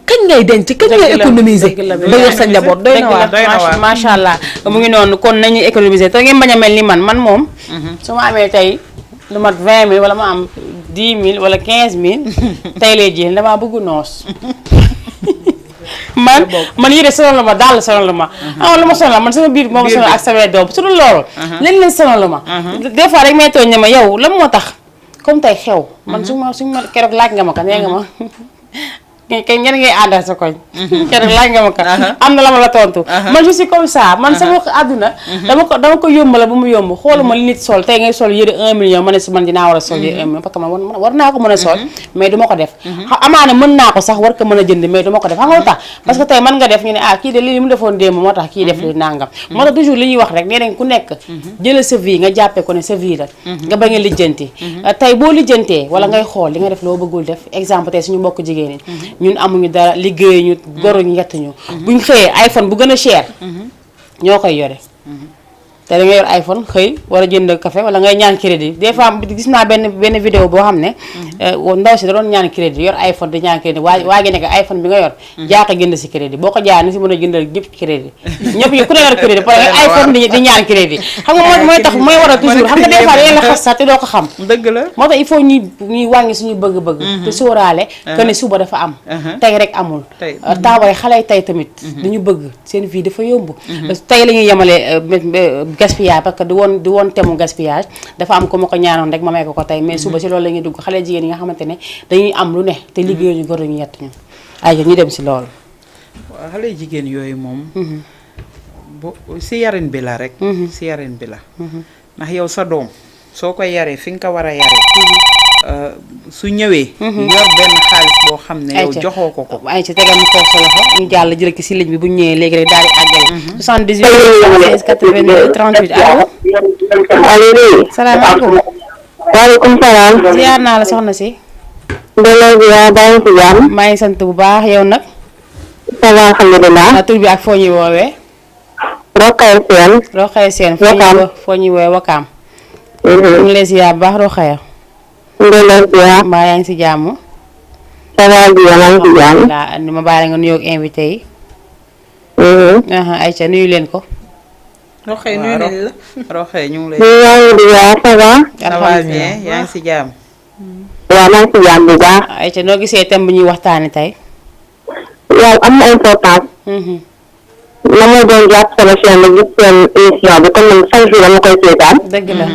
kañ ngay denc kañ ngay économiser ba yor sa njaboot doy na waar macha allah mu ngi noonu kon nañuy économiser te ngeen bañ a mel ni man moom su ma amee tey lu mat 20 000 wala ma am 10 000 wala 15 000 tey lay jéem damaa bëgg noos man yére sonal la ma daal sonal la ma lu ma sonal man sama biir moo ma sonal ak sama doom su dul loolu leen sonal la ma des fois rek may tooñ ne ma yow lan moo tax comme tey xew man suñu ma keroog laaj nga ma ko nee nga ma kay ngeen ngay àndal sa koñ keroog laaj nga ma ko am na la ma la tontu man je suis comme ça man sama àdduna dama ko yombala bu mu yomb xooluma li nit sol tey ngay sol yëre 1 million ma ne si man dinaa war a sol yëre 1 million parce que man war naa ko mën a sol mais du ma ko def amaana mën naa ko sax war ko mën a jënd mais du ma ko def xam nga lu tax parce que tey mën nga def ñu ne kii de li mu defoon démb moo tax kii def li nangam moo tax toujours li ñuy wax rek nee nañ ku nekk jëlal sa vie nga jàppee ko ne sa vie la nga bañ a lijjanti tey boo lijjantee wala ngay xool li nga def loo bëggul def exemple tey suñu mbokk jigéen ñi ñun amuñu dara liggéey ñu goruñu yettuñu buñ xëyee iPhone bu gën a cher ñoo koy yore te da nga yor iPhone xëy wala jënd café wala ngay ñaan crédit des fois gis naa benn vidéo boo xam ne ndaw si da doon ñaan crédit yor iPhone di ñaan crédit waa gi nekk iPhone bi nga yor jaaka jënd si crédit boo ko jaay na si mën a jëndal ñëpp crédit ñëpp yi ku ne yor crédit parce que iPhone di ñaan crédit xam nga mooy tax mooy waral toujours xam nga des fois dañ la xas sax te doo ko xam dëgg la moo tax il faut ñuy wàññi suñu bëgg-bëgg te sóoraale que ne suba dafa am tey rek amul taaway xale yi tey tamit dañu bëgg seen vie dafa yomb tey la ñuy yemale gaspillage parce que du woon temu gaspillage dafa am ko ma ko ñaanoon rek ma may ko tey mais suba si loolu la ñuy dugg xale jigéen yi nga xamante ne dañuy am lu ne te liggéey ñu góor ñu yett ñu ay ñu dem si loolu waaw xale jigéen yooyu moom bu si yarin bi la rek si yarin bi la ndax yow sa doom soo ko yaree fi nga ko war a yaree su ñëwee yor benn xaalis boo xam ne yow joxoo ko ay ci tegal mu toog sa loxo ñu jàll jël ci ligne bi bu ñu ñëwee léegi rek daal di àggale 78 82 38 allo salaamaaleykum waaleykum salaam ziar naa la soxna si delloo ziar baa ngi si jàmm maa ngi sant bu baax yow nag ça va alhamdulilah tur bi ak foo ñuy woowee Rokhaya Sène foo ñuy woowee Wakaam ñu ngi lay ziar bu baax Rokhaya mbaa yaa ngi si jàmm ça va bien maa ngi si jàmm andi ma bàyyi nga nuyoog invité yi Aïcha nuyu leen ko Rokhaya nuyu nañ la Rokhaya ñu ngi lay yaa ngi di waa ça va ça va bien yaa ngi si jàmm waaw maa ngi si jàmm bu baax Aïcha noo gisee thème bi ñuy waxtaane tey waaw am na importance la ma doon jàpp sama chaîne la gis seen émission bi comme man chaque jour dama koy seetaan dëgg la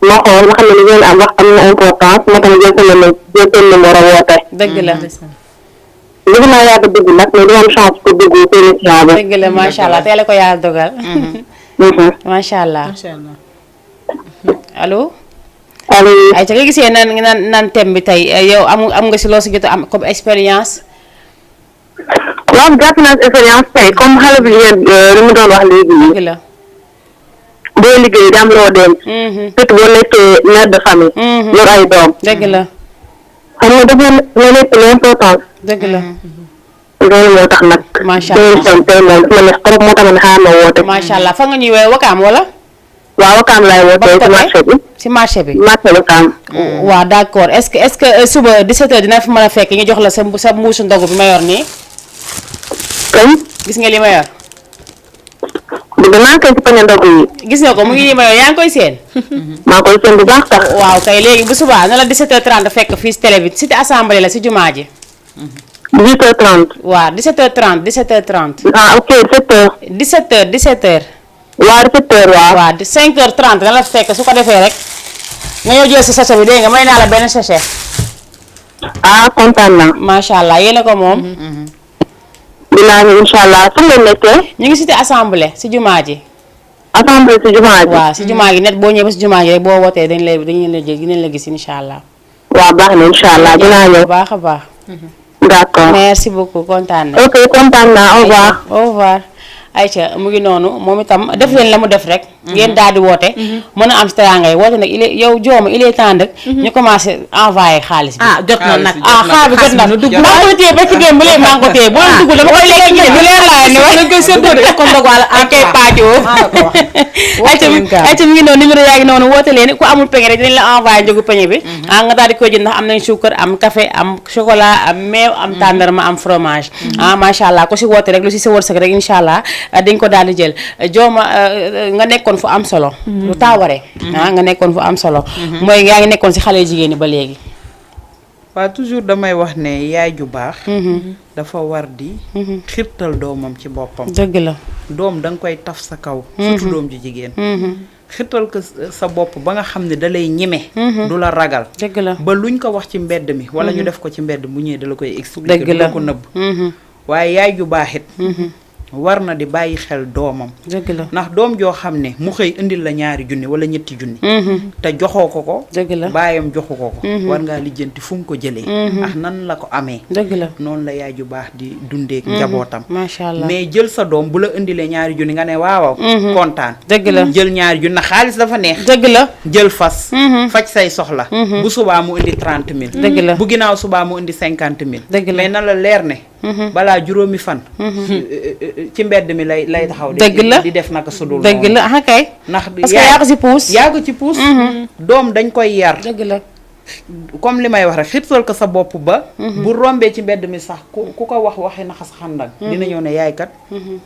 ma xool ma xam ne li ngeen am wax am na importance ma tamit jël seen numéro woote dëgg la bëgg naa yàgg dugg nag mais di am chance pour dugg ci émission bi dëgg la macha allah tey la ko yàlla dogal macha allah allo allo ay ca nga gisee naan thème bi tey yow am nga si loo si jot am comme expérience waaw jàpp naa expérience tey comme xale bi ngeen li mu doon wax léegi dëgg la boo liggéey di am loo denc surtout boo nekkee mère de famille yor ay doom dëgg la xam nga dafa nekk l'importance dëgg la loolu moo tax nag macha allah tey moom dafa neex trop moo tax ma ne xaaral ma woote macha allah fa nga ñuy woowee Wakaam wala waaw Wakaam laay wootee ci marché bi si marché bi marché Wakaam waaw d'accord est-ce que suba 17h dina fi mën a fekk ñu jox la sa mbuusu ndogu bi ma yor nii comme gis nga li ma yor dugg naa koy ci pañe ndogu yi. gis nga ko mu ngi nii ma yow yaa ngi koy seen. maa koy seen bu baax sax. waaw kay léegi bu subaa na la 17h30 fekk fii si télé bi cité assemblée la si jumaa ji. 18h30. waaw 17h30. ah ok 7h. 17h. waaw 7h waaw. waaw 5h30 na la fekk su ko defee rek nga ñëw jël si sachet bi dégg nga may naa la benn sachet. ah kontaan naa. macha allah yéen a ko moom. dinaa ñu incha allah fu ngeen nekkee. ñu ngi cité assemblée si jumaa ji. assemblée si jumaa ji. waaw si jumaa gi net boo ñëwee ba si jumaa gi rek boo wootee dañ la gis incha allah. waaw baax na incha allah dinaa ñëw. bu baax a baax. d'accord. merci beaucoup kontaan na. ok kontaan naa au revoir. au revoir. Aïcha mu ngi noonu moom itam def leen la mu def rek. ngeen daal di woote. mën a am si teraanga yi woote nag yow jooma il est temps nag. ñu commencé envoyé xaalis bi. jot na nag xaalis bi jot na dugg maa ngi ko téye ba ci géem bu lee maa ngi ko téye boo leen dugg dama koy lekk ñu bu leer laa ni wax dañ koy séddoo de ko ndog wala ak kay paajoo. Aïcha mi ngi noonu numéro yaa ngi noonu woote leen ku amul peñe rek dinañ la envoyé njëgu peñe bi. nga daal di koy jënd ndax am nañ suukar am café am chocolat am meew am tàndarma am fromage. macha allah ku si woote rek lu si sa wërsëg rek incha allah dañ ko daal di jël jooma nga nekkoon fu am solo lu taawaree nga nekkoon fu am solo mooy yaa ngi nekkoon si xale jigéen ñi ba léegi waaw toujours damay wax ne yaay ju baax dafa war di xirtal doomam ci boppam dëgg la doom da nga koy taf sa kaw surtout doom ju jigéen xirtal ko sa bopp ba nga xam ne da lay ñeme du la ragal dëgg la ba luñ ko wax ci mbedd mi wala ñu def ko ci mbedd mu ñëwee da la koy expliquer dëgg la du ko nëbb waaye yaay ju baax it war na di bàyyi xel doomam dëgg la ndax doom joo xam ne mu xëy indil la ñaari junni wala ñetti junni te joxoo ko dëgg la baayam joxu ko war ngaa lijjanti fu mu ko jëlee ak nan la ko amee dëgg la noonu la yaay ju baax di dundeek njabootam macha allah mais jël sa doom bu la indilee ñaari junni nga ne waaw kontaan dëgg la jël ñaari junni na xaalis dafa neex dëgg la jël fas faj say soxla bu subaa mu indi 30 000 dëgg la bu ginnaaw subaa mu indi 50 000 dëgg la mais na la leer ne balaa juróomi fan ci mbedd mi lay taxaw dëgg la di def naka sudul dëgg la ah kay ndax parce que yaa ko si puus yaa ko ci puus doom dañ koy yar dëgg la comme li may wax rek xirtal ko sa bopp ba bu rombee ci mbedd mi sax ku ko wax waxi na xas xandak dina ñëw ne yaay kat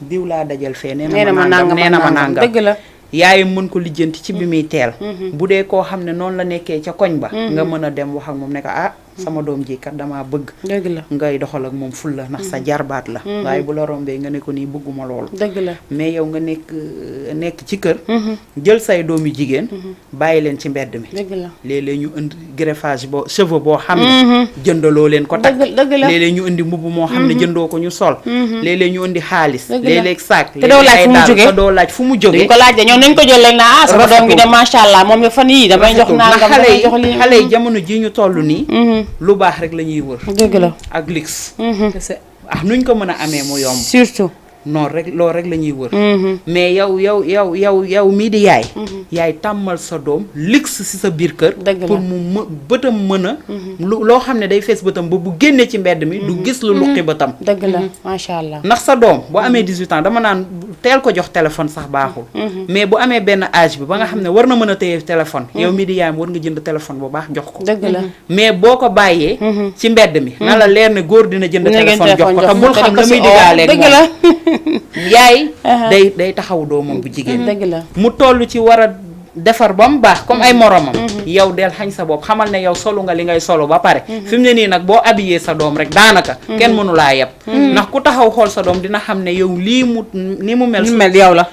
diw laa dajal fee nee na ma nangam dëgg la yaayam mën ko lijjanti ci bi muy teel bu dee koo xam ne noonu la nekkee ca koñ ba nga mën a dem wax ak moom ne ko sama doom ji kat damaa bëgg dëgg la ngay doxal ak moom ful la ndax sa jarbaat la waaye bu la rombee nga ne ko nii bëgguma loolu dëgg la mais yow nga nekk ci kër jël say doom yu jigéen bàyyi leen ci mbedd mi dëgg la léeg-léeg ñu indi greffage cheveux boo xam ne jëndaloo leen ko takk dëgg la léeg-léeg ñu indi mbubb moo xam ne jëndoo ko ñu sol léeg-léeg ñu indi xaalis léeg-léeg sac te doo laaj fu mu jógee te doo laaj fu mu jógee ko laaj de ñoom nañ ko jël leen na sama doom gi de macha allah moom fan yii damay jox nangam damay jox lii xale yi jamono ji ñu toll nii lu baax rek la ñuy wër dëgg la ak luxe nuñ ko mën a amee mu yomb surtout noonu rek loolu rek la ñuy wër mais yow mii di yaay tàmmal sa doom luxe ci sa biir kër pour mu bëtam mën a loo xam ne day fees bëtam ba bu génnee ci mbedd mi du gis lu luqi bëtam dëgg la macha allah ndax sa doom boo amee 18 ans dama naan teel ko jox téléphone sax baaxul mais bu amee benn âge bi ba nga xam ne war na mën a téye téléphone yow mii di yaayam war nga jënd téléphone bu baax jox ko dëgg la mais boo ko bàyyee ci mbedd mi na la leer ne góor dina jënd téléphone jox ko te bul xam la muy digaalee dëgg la yaay day taxaw doomam bu jigéen dëgg la mu toll ci war a defar ba mu baax comme ay moromam yow del xañ sa bopp xamal ne yow solu nga li ngay solu ba pare fi mu ne nii nag boo habillé sa doom rek daanaka kenn mënu laa yeb ndax ku taxaw xool sa doom dina xam ne yow lii ni mu mel yow la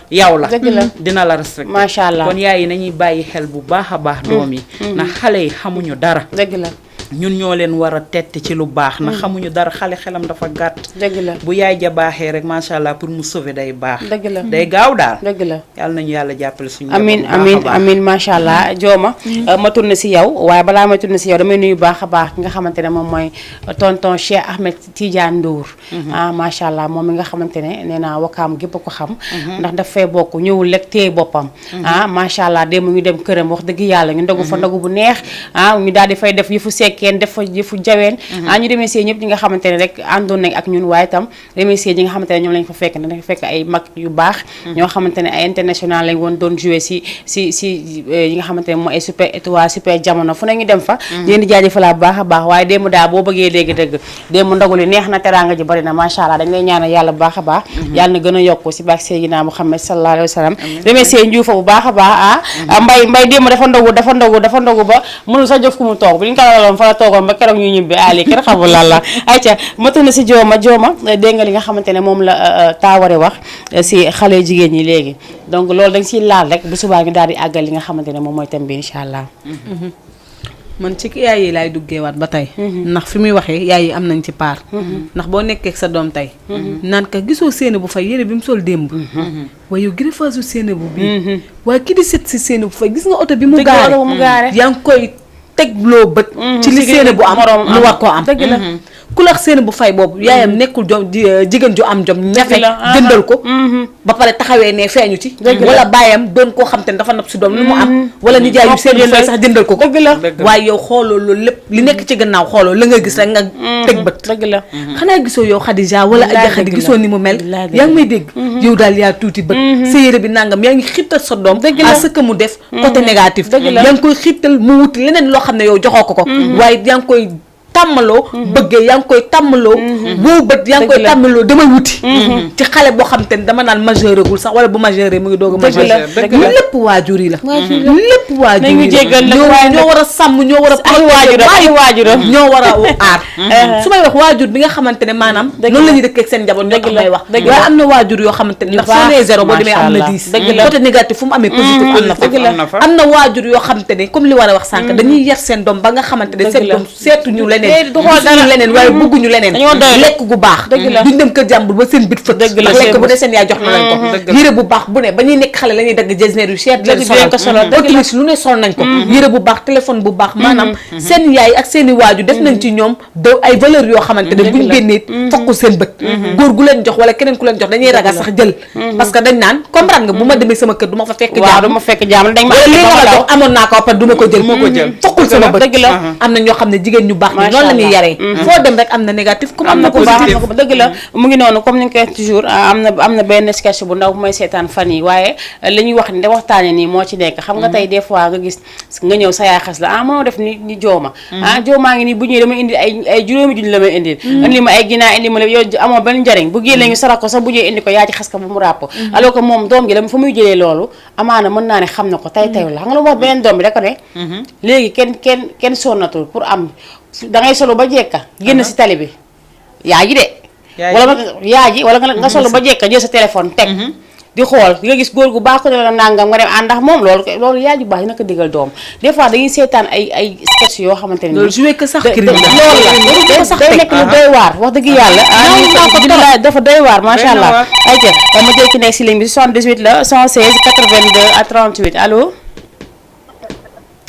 dëgg la dina la respecté macha allah kon yaay yi nañuy bàyyi xel bu baax a baax doom yi ndax xale yi xamuñu dara dëgg la ñun ñoo leen war a tette ci lu baax na xamuñu dara xale xelam dafa gàtt dëgg la bu yaay ja baaxee rek macha allah pour mu sauver day baax dëgg la day gaaw daal dëgg la yàlla nañu yàlla jàppale suñu amin macha allah jooma ma tourné si yow waaye balaa may tourné si yow damay nuyu baax a baax ki nga xamante ne moom mooy tonton Cheikh Ahmed Tidiane Ndour macha allah moom mi nga xamante ne nee naa wakaam gépp ko xam ndax daf fay bokk ñëwul lekk téye boppam macha allah démb ñu dem këram wax dëgg yàlla ñu ndogu fa ndogu bu neex ñu daal di fay def yi fu sekk cekkeen def fa jëfu jaween ñu remercier ñëpp ñi nga xamante ne rek àndoon nañ ak ñun waaye itam remercier ñi nga xamante ne ñoom lañ fa fekk ne dañ fa fekk ay mag yu baax ñoo xamante ne ay international lañ woon doon jouer si yi nga xamante ne mooy ay super étoile super jamono fu ne ñu dem fa leen di jaajëfalaa bu baax a baax waaye démb daal boo bëggee dégg-dëgg démb ndogu li neex na teraanga ji bari na macha allah dañ lay ñaanal yàlla bu baax a baax yàlla na gën a yokku si baax Seydina Muhammad sallallahu alayhi wa sallam remercier Njuufa bu baax a baax mbay démb dafa ndogu ba mënul sax jof ku mu toog bi ñu ko laloon fa la toogoon ba keroog ñu ñibbi ali kenn xamul lan la ayca ma tënn si jooma dégg nga li nga xamante ne moom la taaware wax si xale jigéen ñi léegi donc loolu dañ siy laal rek bu subaa ñu daal di àggal li nga xamante ne moom mooy thème bi incha allah man ci yaay yi laay duggeewaat ba tey ndax fi muy waxee yaay yi am nañ ci part ndax boo nekkee ak sa doom tey naan ka gisoo séene bu fay yére bi mu sol démb waaye yow greffage u séene bu bii waaye ki di set si séene bu fay gis nga oto bi mu gaare yaa ngi koy teg loo bët ci li séene bu am mu war koo am dëgg la ku lax séene bu fay boobu yaayam nekkul jom jigéen ju am jom ñafe jëndal ko ba pare taxawee ne feeñu ci wala bàyyam doon koo xam te ne dafa nab si doom lu mu am wala ni jaay yu séene bu fay sax jëndal ko dëgg la waaye yow xooloo loolu lépp li nekk ci gannaaw xooloo la nga gis rek nga teg bët dëgg la xanaa gisoo yow Khadija wala Adja Khadi gisoo ni mu mel yaa ngi may dégg yow daal yaa tuuti bët sa yére bi nangam yaa ngi xiital sa doom à ce que mu def côté négatif yaa ngi koy xiital mu wuti leneen loo xam ne yow joxoo ko waaye yaa ngi koy tàmmaloo bëggee yaa ngi koy tàmmaloo boo bët yaa ngi koy tàmmaloo damay wuti ci xale boo xam te ne dama naan majeuragul sax wala bu majeure mu ngi doog a majeur lépp waajur yi la lépp waajur yi la ñoo war a sàmm ñoo war a waajur ñoo war a aar su may wax waajur bi nga xamante ne maanaam noonu la ñuy dëkkee ak seen njaboot ñoo tax may wax waaye am na waajur yoo xamante ne ndax soo nee zéro boo demee am na 10 côté négatif fu mu amee positif am na waajur yoo xamante ne comme li war a wax sànq dañuy yar seen doom ba nga xamante ne seen doom seetu ñu leneen leneen waaye bëgguñu leneen lekk gu baax duñ dem kër jàmbur ba seen bit fët ndax lekk bu ne seen yaay jox na leen ko yére bu baax bu ne ba ñuy nekk xale la ñuy dagg jesneer yu cher leen solal otimis lu ne sol nañ ko yére bu baax téléphone bu baax maanaam seen yaay ak seen i waaju def nañ ci ñoom de ay valeur yoo xamante ne buñ génnee fokk seen bët góor gu leen jox wala keneen ku leen jox dañuy ragal sax jël parce que dañ naan comprendre nga bu ma demee sama kër du ma fa fekk jaam li nga ma jox amoon naa ko après du ma ko jël fokkul sama bët am na ñoo xam ne jigéen ñu baax noonu la ñuy yaree foo dem rek am na négatif comme am na ko baax dëgg la mu ngi noonu comme ni ñu koy toujours am na benn sketch bu ndaw bu may seetaan fan yi waaye li ñuy wax ni da waxtaane nii moo ci nekk xam nga tey des fois nga gis nga ñëw sa yaay xas la mënoo def ni jooma joomaa ngi nii bu ñëwee dama indi ay juróomi junni la may indil indi ma ay ginaar indi ma la yow amoo benn njariñ bu génnee ñu sarak ko sax bu ñëwee indi ko yaa ci xas ko bu mu ràpp alors que moom doom ji la fa muy jëlee loolu amaana mën naa ne xam na ko tay la xam nga lu mu wax beneen doom bi da ko ne léegi kenn sonnatul pour am da ngay solo ba jekka génn si tali bi yaa ji de wala yaa ji wala nga solo ba jekka jël sa téléphone teg di xool di nga gis góor gu baax ko ne la nangam nga dem ànd ak moom loolu yaa ji baax dina ko digal doom des fois dañuy seetaan ay sketch yoo xamante ne loolu joué que sax loolu la day nekk lu doy waar wax dëgg yàlla dafa doy waar macha allah ayca ma jël ki nekk si ligne bi 78 la 116 82 à 38 allo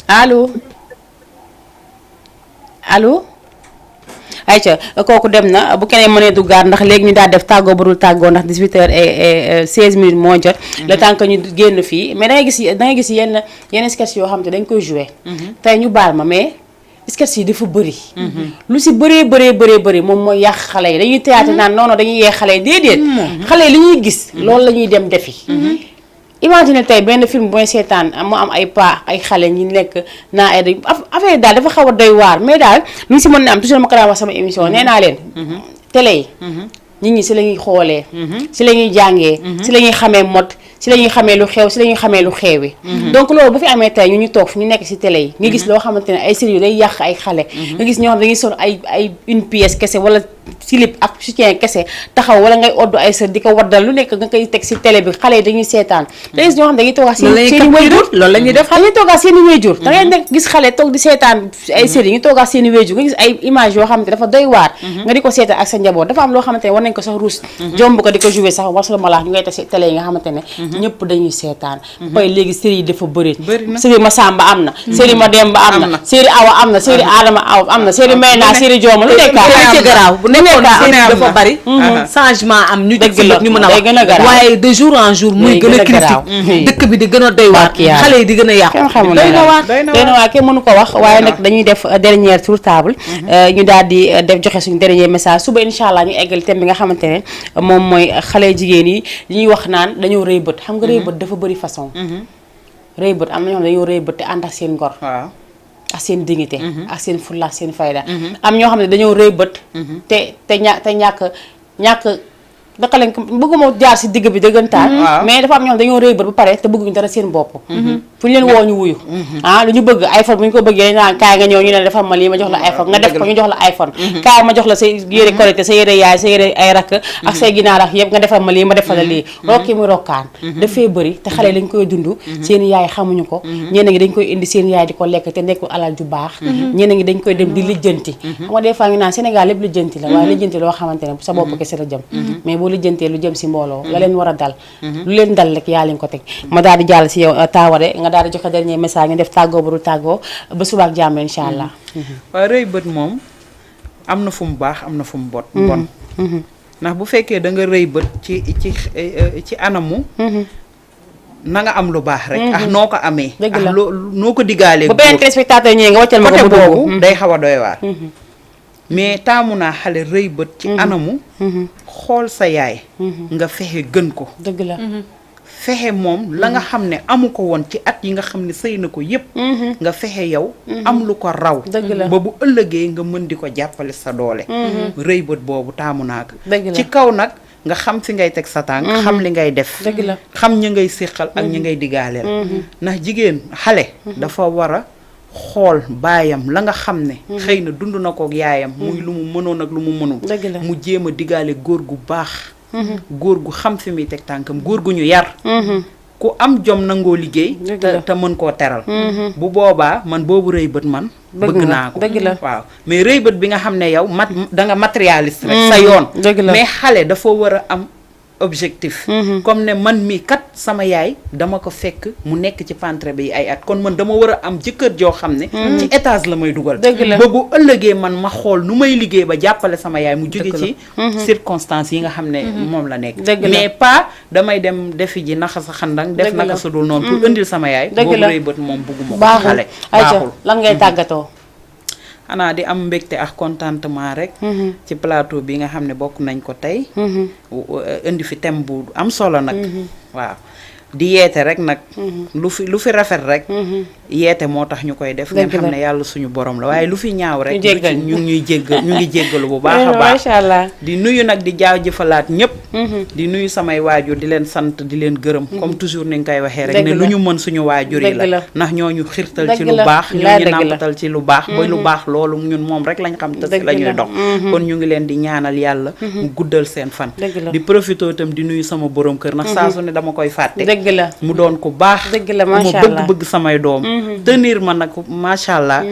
allo ayca kooku dem na bu keneen mënee duggaat ndax léegi ñu daal def tàggoo bu dul tàggoo ndax 18h16 moo jot. le temps que ñu génn fii mais da ngay gis yenn sketch yoo xam te dañ koy joué. tey ñu baal ma mais sketch yi dafa bëri. lu si bëree moom mooy yàq xale yi dañuy théâtre naan non dañuy yee xale yi déedéet. xale yi li ñuy gis loolu la ñuy dem defi. imagine tey benn film booy seetaan mu am ay paa ay xale ñi nekk naa ay affaire daal dafa xaw a doy waar mais daal lu ñu si mën na am toujours ma ko daan wax sama émission nee naa leen télé yi nit ñi si la ñuy xoolee si la ñuy jàngee si la ñuy xamee mode si la ñuy xamee lu xew si la ñuy xamee lu xewi donc loolu bu fi amee tey ñu toog fi ñu nekk si télé yi nga gis loo xamante ne ay série yu day yàq ay xale nga gis ñoo xam dañuy sol ay une pièce kese wala slip ak soutien kese taxaw wala ngay oddu ay sër di ko waddal lu nekk nga koy teg si télé bi xale yi dañuy seetaan da gis ñoo xam dañuy toogaa seen wayjur loolu la ñuy def dañuy toogaa seen i wayjur da ngay nekk gis xale toog di seetaan ay série ñu toogaa seen i wayjur nga gis ay image yoo xamante dafa doy waar nga di ko seetaan ak sa njaboot dafa am loo xamante ne war nañ ko sax ruus jomb ko di ko jouer sax wasula malaax ñu ngay teg si télé yi nga xamante ne ñëpp dañuy seetaan koy léegi série yi dafa bëri série Masamba am na série Mademba am na série Awa am na série Adama Awa am na série Mayna série Jooma lu nekk garaaw bu nekkee fekkoon cas série am dafa na. bari changement am ñu Dëgg ci la, ñu mën a day gën a wax garaaw. waaye de jour en jour muy Day gën a gën a garaaw. critique dëkk bi di gën a doy waar Barki yàlla. xale yi di gën a yàqu kenn xamul doy na waar doy na doy na waar. waar kenn mënu ko wax waaye nag dañuy def dernière tour table ñu daal di def joxe suñu dernier message suba incha allah ñu eggal thème bi nga xamante ne moom mooy xale jigéen yi li ñuy wax naan dañoo rëy bët xam nga rëy bët dafa bëri façon rëy bët am na ñoo xam ne dañoo rëy bët te ànd ak seen ngor waaw ak seen dignité ak seen fulla ak seen fayda am ñoo xam ne dañoo rëy bët te ñàkk naka lañ ko bëgguma jaar si digg bi dëggantaan waaw. mais dafa am ñoo xam dañoo rëy bët ba pare te bëgguñu dara seen bopp fu ñu leen woo ñu wuyu lu ñu bëgg iPhone bu ñu ko bëggee naan kaay nga ñëw ñu ne defal ma lii ma jox la iPhone nga def ko ñu jox la iPhone kaay ma jox la sa yére collecté sa yére yaay sa yére ay rakk ak say ginaar ak yëpp nga defal ma lii ma defal la lii rokki mu rokkaan dafay bëri te xale dañ koy dund seen yaay xamuñu ko ñenn ngi dañ koy indi seen yaay di ko lekk te nekkul alal ju baax ñenn ngi dañ koy dem di lijjanti xam nga des fois ñu naan Sénégal lépp lijjanti la waaye lijjanti loo xamante ne sa bopp kese la jëm mais boo lijjantee lu jëm si mbooloo la leen war a dal lu leen dal rek yaa leen ko teg ma daal di jàll si yow Taaware nga daal di joxe dernier message nga def tàggoo bu dul tàggoo ba subaak jàmm incha allah waaye rëy bët moom am na fu mu baax am na fu mu bon ndax bu fekkee da nga rëy bët ci anamu na nga am lu baax rek noo ko amee Dëgg la. noo ko digaalee ba beneen téléspectateur ñëwee nga wàccal ma ko côté bu dugg boobu day xaw a doy waar mais taamu naa xale rëy bët ci anamu xool sa yaay nga fexe gën ko dëgg la fexe moom la nga xam ne amu ko woon ci at yi nga xam ne sëy na ko yépp nga fexe yow am lu ko raw Dëgg la. ba bu ëllëgee nga mën di ko jàppale sa doole rëy bët boobu taamu naa ko Dëgg la. ci kaw nag nga xam fi ngay teg sa tànk xam li ngay def Dëgg la. xam ñi ngay séqal ak ñi ngay digaaleel ndax jigéen xale dafa war a xool baayam la nga xam ne xëy na dund na kook yaayam muy lu mu mënoon ak lu mu mënul Dëgg la. mu jéem a digaale góor gu baax góor gu xam fi muy teg tànkam góor gu ñu yar ku am jom nangoo liggéey Dëgg te la. te mën koo teral bu boobaa man boobu rëy bët man Bëgg bëgg nga, naa ko dëgg la. waaw mais rëy bët bi nga xam ne yow da nga matérialiste rek sa yoon dëgg la. mais xale dafa war a am objectif comme ne man mii kat sama yaay dama ko fekk mu nekk ci pantre bi ay at kon man dama war a am jëkkër joo xam ne ci étage la may dugal Dëgg la. ba bu ëllëgee man ma xool nu may liggéey ba jàppale sama yaay mu jóge ci circonstances yi nga xam ne moom la nekk Dëgg la. mais pas damay dem defi ji naxa sa xandang def Dëgg la. naka sa dul noonu pour indil sama yaay Dëgg boobu la. rëy bët moom bugguma ko baaxul xale ayca baaxul lan ngay tàggatoo xanaa di am mbégte ak contentement rek ci plateau bi nga xam ne bokk nañ ko tey indi fi thème bu am solo nag waaw di yeete rek nag lu fi rafet rek yeete moo tax ñu koy def ngeen Dëgg la. xam ne yàlla suñu borom la waaye lu fi ñaaw rek Ñu jéggal ñu ngi jéggalu bu baax a baax macha allah di nuyu nag di jaajëfalaat ñëpp di nuyu samay waajur di leen sant di leen gërëm comme toujours ni nga koy waxee rek Dëgg ne la. lu ñu mën suñu waajur yi Dëgg la. la ndax ñooñu xirtal ci Dëgg lu la. baax Laa ñooñu dëgg la. nàmpatal ci lu baax ba lu baax loolu ñun moom rek lañ xam te si Dëgg la ñuy la. dox kon ñu ngi leen di ñaanal yàlla mu guddal seen fan Dëgg la. di profité itam di nuyu sama borom kër ndax saa su ne dama koy fàtte dëgg la mu doon ku baax Dëgg la, ku ma macha allah. bëgg samay doom tenir ma nag macha allah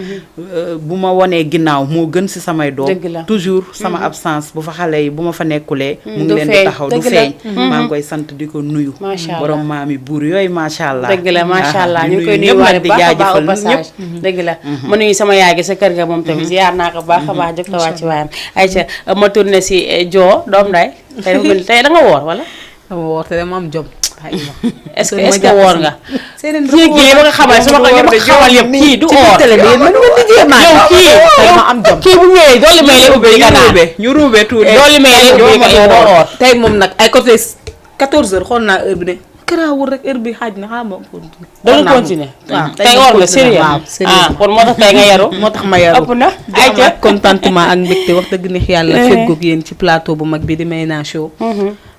bu ma wanee ginnaaw moo gën si samay doom Dëgg la. toujours sama absence bu fa xale yi bu ma fa nekkulee mu ngi du leen di feeñ. taxaw du Dëgg la. feeñ maa ngi koy sant di ko nuyu Macha allah. borom maami buur yooyu macha allah dëgg la macha allah di ñu ngi koy ñëpp nuyu waale nag di baax a baax au jaajëfal passage dëgg la ma nuyu sama yaay gi sa kër ga moom tamit ziar naa ko baax a baax jëg ta wàcc waayam ayca ma tourné si Jo doom nday tey da nga woor wala dama woor te dama am jom est-ce que woor nga seeneen kii kii ba nga xamal su ma ko xamal yëpp kii du oor télé bi man nga liggéey maa yow kii dama am jom kii bu ñëwee doole may lay ubbi nga naan ñu ruube tuuti doole may lay ubbi nga doo oor tey moom nag ay côté 14 heures xool naa heure bi ne karaawul rek heure bi xaaj na xam nga doon continuer waaw tey woor nga sérieux waaw ah kon moo tax tey nga yaru moo tax ma yaru ëpp na di am ak contentement ak mbégte wax dëgg neex yàlla feggoog yéen ci plateau bu mag bi di Mayna Show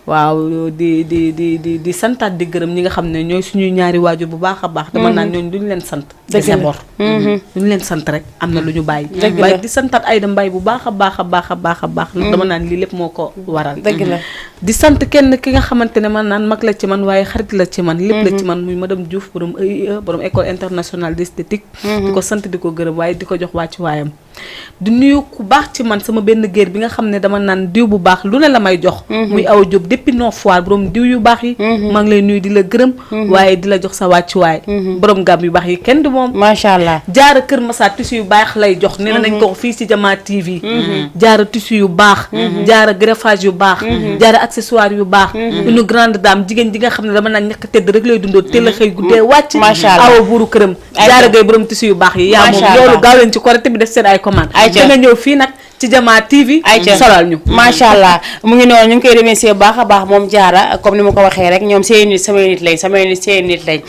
waaw di santaat di gërëm ñi nga xam ne ñooy suñuy ñaari waajur bu baax a baax dama naan ñooñu duñu leen sant dese bor duñu leen sant rek am na lu ñu bàyyi waaye di santaat Aïda Mbaye bu baax a baax a baax a baax a baax dama naan lii lépp moo ko waral dëgg la di sant kenn ki nga xamante ne man naan mag la ci man waaye xarit la ci man lépp la ci man muy madame Diouf borom EIE borom école internationale d'esthétique di ko sant di ko gërëm waaye di ko jox wàccu waayam di nuyu ku baax ci man sama benn géer bi nga xam ne dama naan diw bu baax lu ne la may jox muy Awa Diop depuis Nord Foire borom diw yu baax yi maa ngi lay nuyu di la gërëm waaye di la jox sa wàccuwaay borom gam yu baax yi kenn du moom macha allah. jaara Kër Massa tissu yu baax lay jox nee nañ ko fii ci Jama TV jaara tissu yu baax jaara greffage yu baax jaara accessoire yu baax une grande dame jigéen ji nga xam ne dama naan ñàkk tëdd rek lay dundoo teel a xëy guddee wàcc macha allah awa buuru këram jaara gay borom tissu yu baax yi yaa moom loolu gaaw leen ci Korité bi def seen ay commande da nga ñëw fii nag ci Jama TV solal ñu macha allah mu ngi noonu ñu ngi koy remercier bu baax a baax moom jaara comme ni ma ko waxee rek ñoom seen nit samay nit lañ samay nit seen nit lañ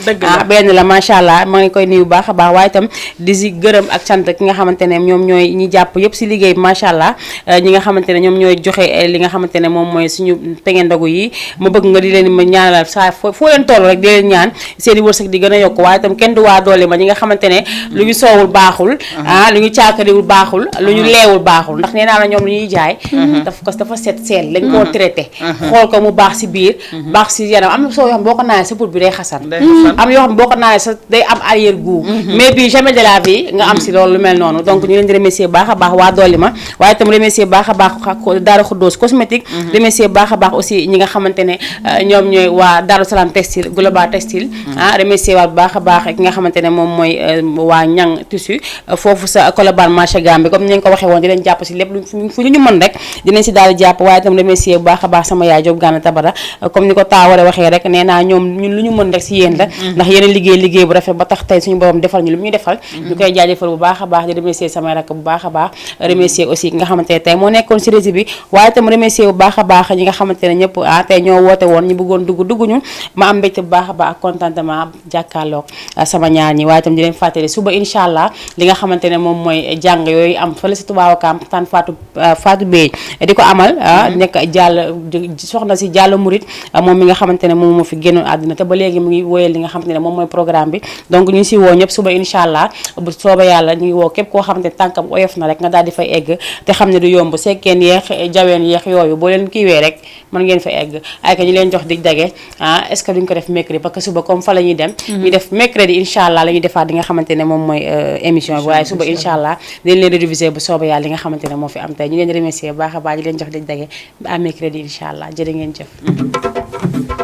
benn la macha allah ma ngi koy nuyu bu baax a baax waaye itam di si gërëm ak sant ki nga xamante ne ñoom ñooy ñi jàpp yëpp si liggéey bi macha allah ñi nga xamante ne ñoom ñooy joxe li nga xamante ne moom mooy suñu peñe ndogu yi ma bëgg nga di leen ma ñaanal saa foo leen toll rek di leen ñaan seen i wërsëg di gën a yokk waaye itam kenn du waa doole ma ñi nga xamante ne lu ñu soowul baaxul lu ñu caakariwul baaxul lu ñu leewul baaxul ndax nee naa la ñoom jaay dafa set seel lañ koo traité xool ko mu baax si biir baax si yaram am na soo yoo xam boo ko naanee sa put bi day xasan am yoo xam boo ko naanee sa day am arrière goût mais bii jamais de la vie nga am si loolu lu mel noonu donc ñu leen di remercier baax a baax waa dolli ma waaye itam remercier baax a baax Daara Khoudoss cosmétique remercier baax a baax aussi ñi nga xamante ne ñoom ñooy waa Darou Salam textile global textile remercier waat baax a baax ki nga xamante ne moom mooy waa ñang tissu foofu sa Colobane marché Gambie comme ni ñu ko waxee woon di leen jàpp si lépp fu ñu mën rek dinañ si daal di jàpp waaye itam remercier bu baax a baax sama yaay Diop Gana Tabara comme ni ko taaware waxee rek nee naa ñoom ñun lu ñu mën rek si yéen la ndax yéen a liggéey bu rafet ba tax tey suñu borom defal ñu lu ñu defal ñu koy jaajëfal bu baax a baax di remercier samay rakk bu baax a baax remercier aussi ki nga xamante ne tey moo nekkoon si régie bi waaye itam remercier bu baax a baax ñi nga xamante ne ñëpp tey ñoo woote woon ñu bëggoon dugg ñu ma am mbégte bu baax a baax ak contentement jàkkaarloog sama ñaar ñi waaye itam di leen fàttali suba incha allah li nga xamante ne moom mooy jàng yooyu am fële si Touba Ouakam tan Fatou Bey di ko amal nekk jàll soxna si Jàll Murit moom mi nga xamante ne moom moo fi génnoon àdduna te ba léegi mu ngi woyal li nga xamante ne moom mooy programme bi donc ñu ngi si woo ñëpp suba incha allah bu sooba yàlla ñu ngi woo képp koo xamante ne tànkam oyof na rek nga daal di fay egg te xam ne du yomb sekkeen yeex jaween yeex yooyu boo leen kiiwee rek mën ngeen fa egg ay ka ñu leen jox dig dage est-ce que duñ ko def mercredi parce que suba comme fa la ñuy dem ñu def mercredi incha allah la ñuy defaat li nga xamante ne moom mooy émission bi waaye suba incha allah dañ leen réviser bu sooba yàlla li nga xamante ne moo fi am tey ñu leen remercier baax a baax di leen jox dig dage à mercredi incha allah jërë ngeen jëf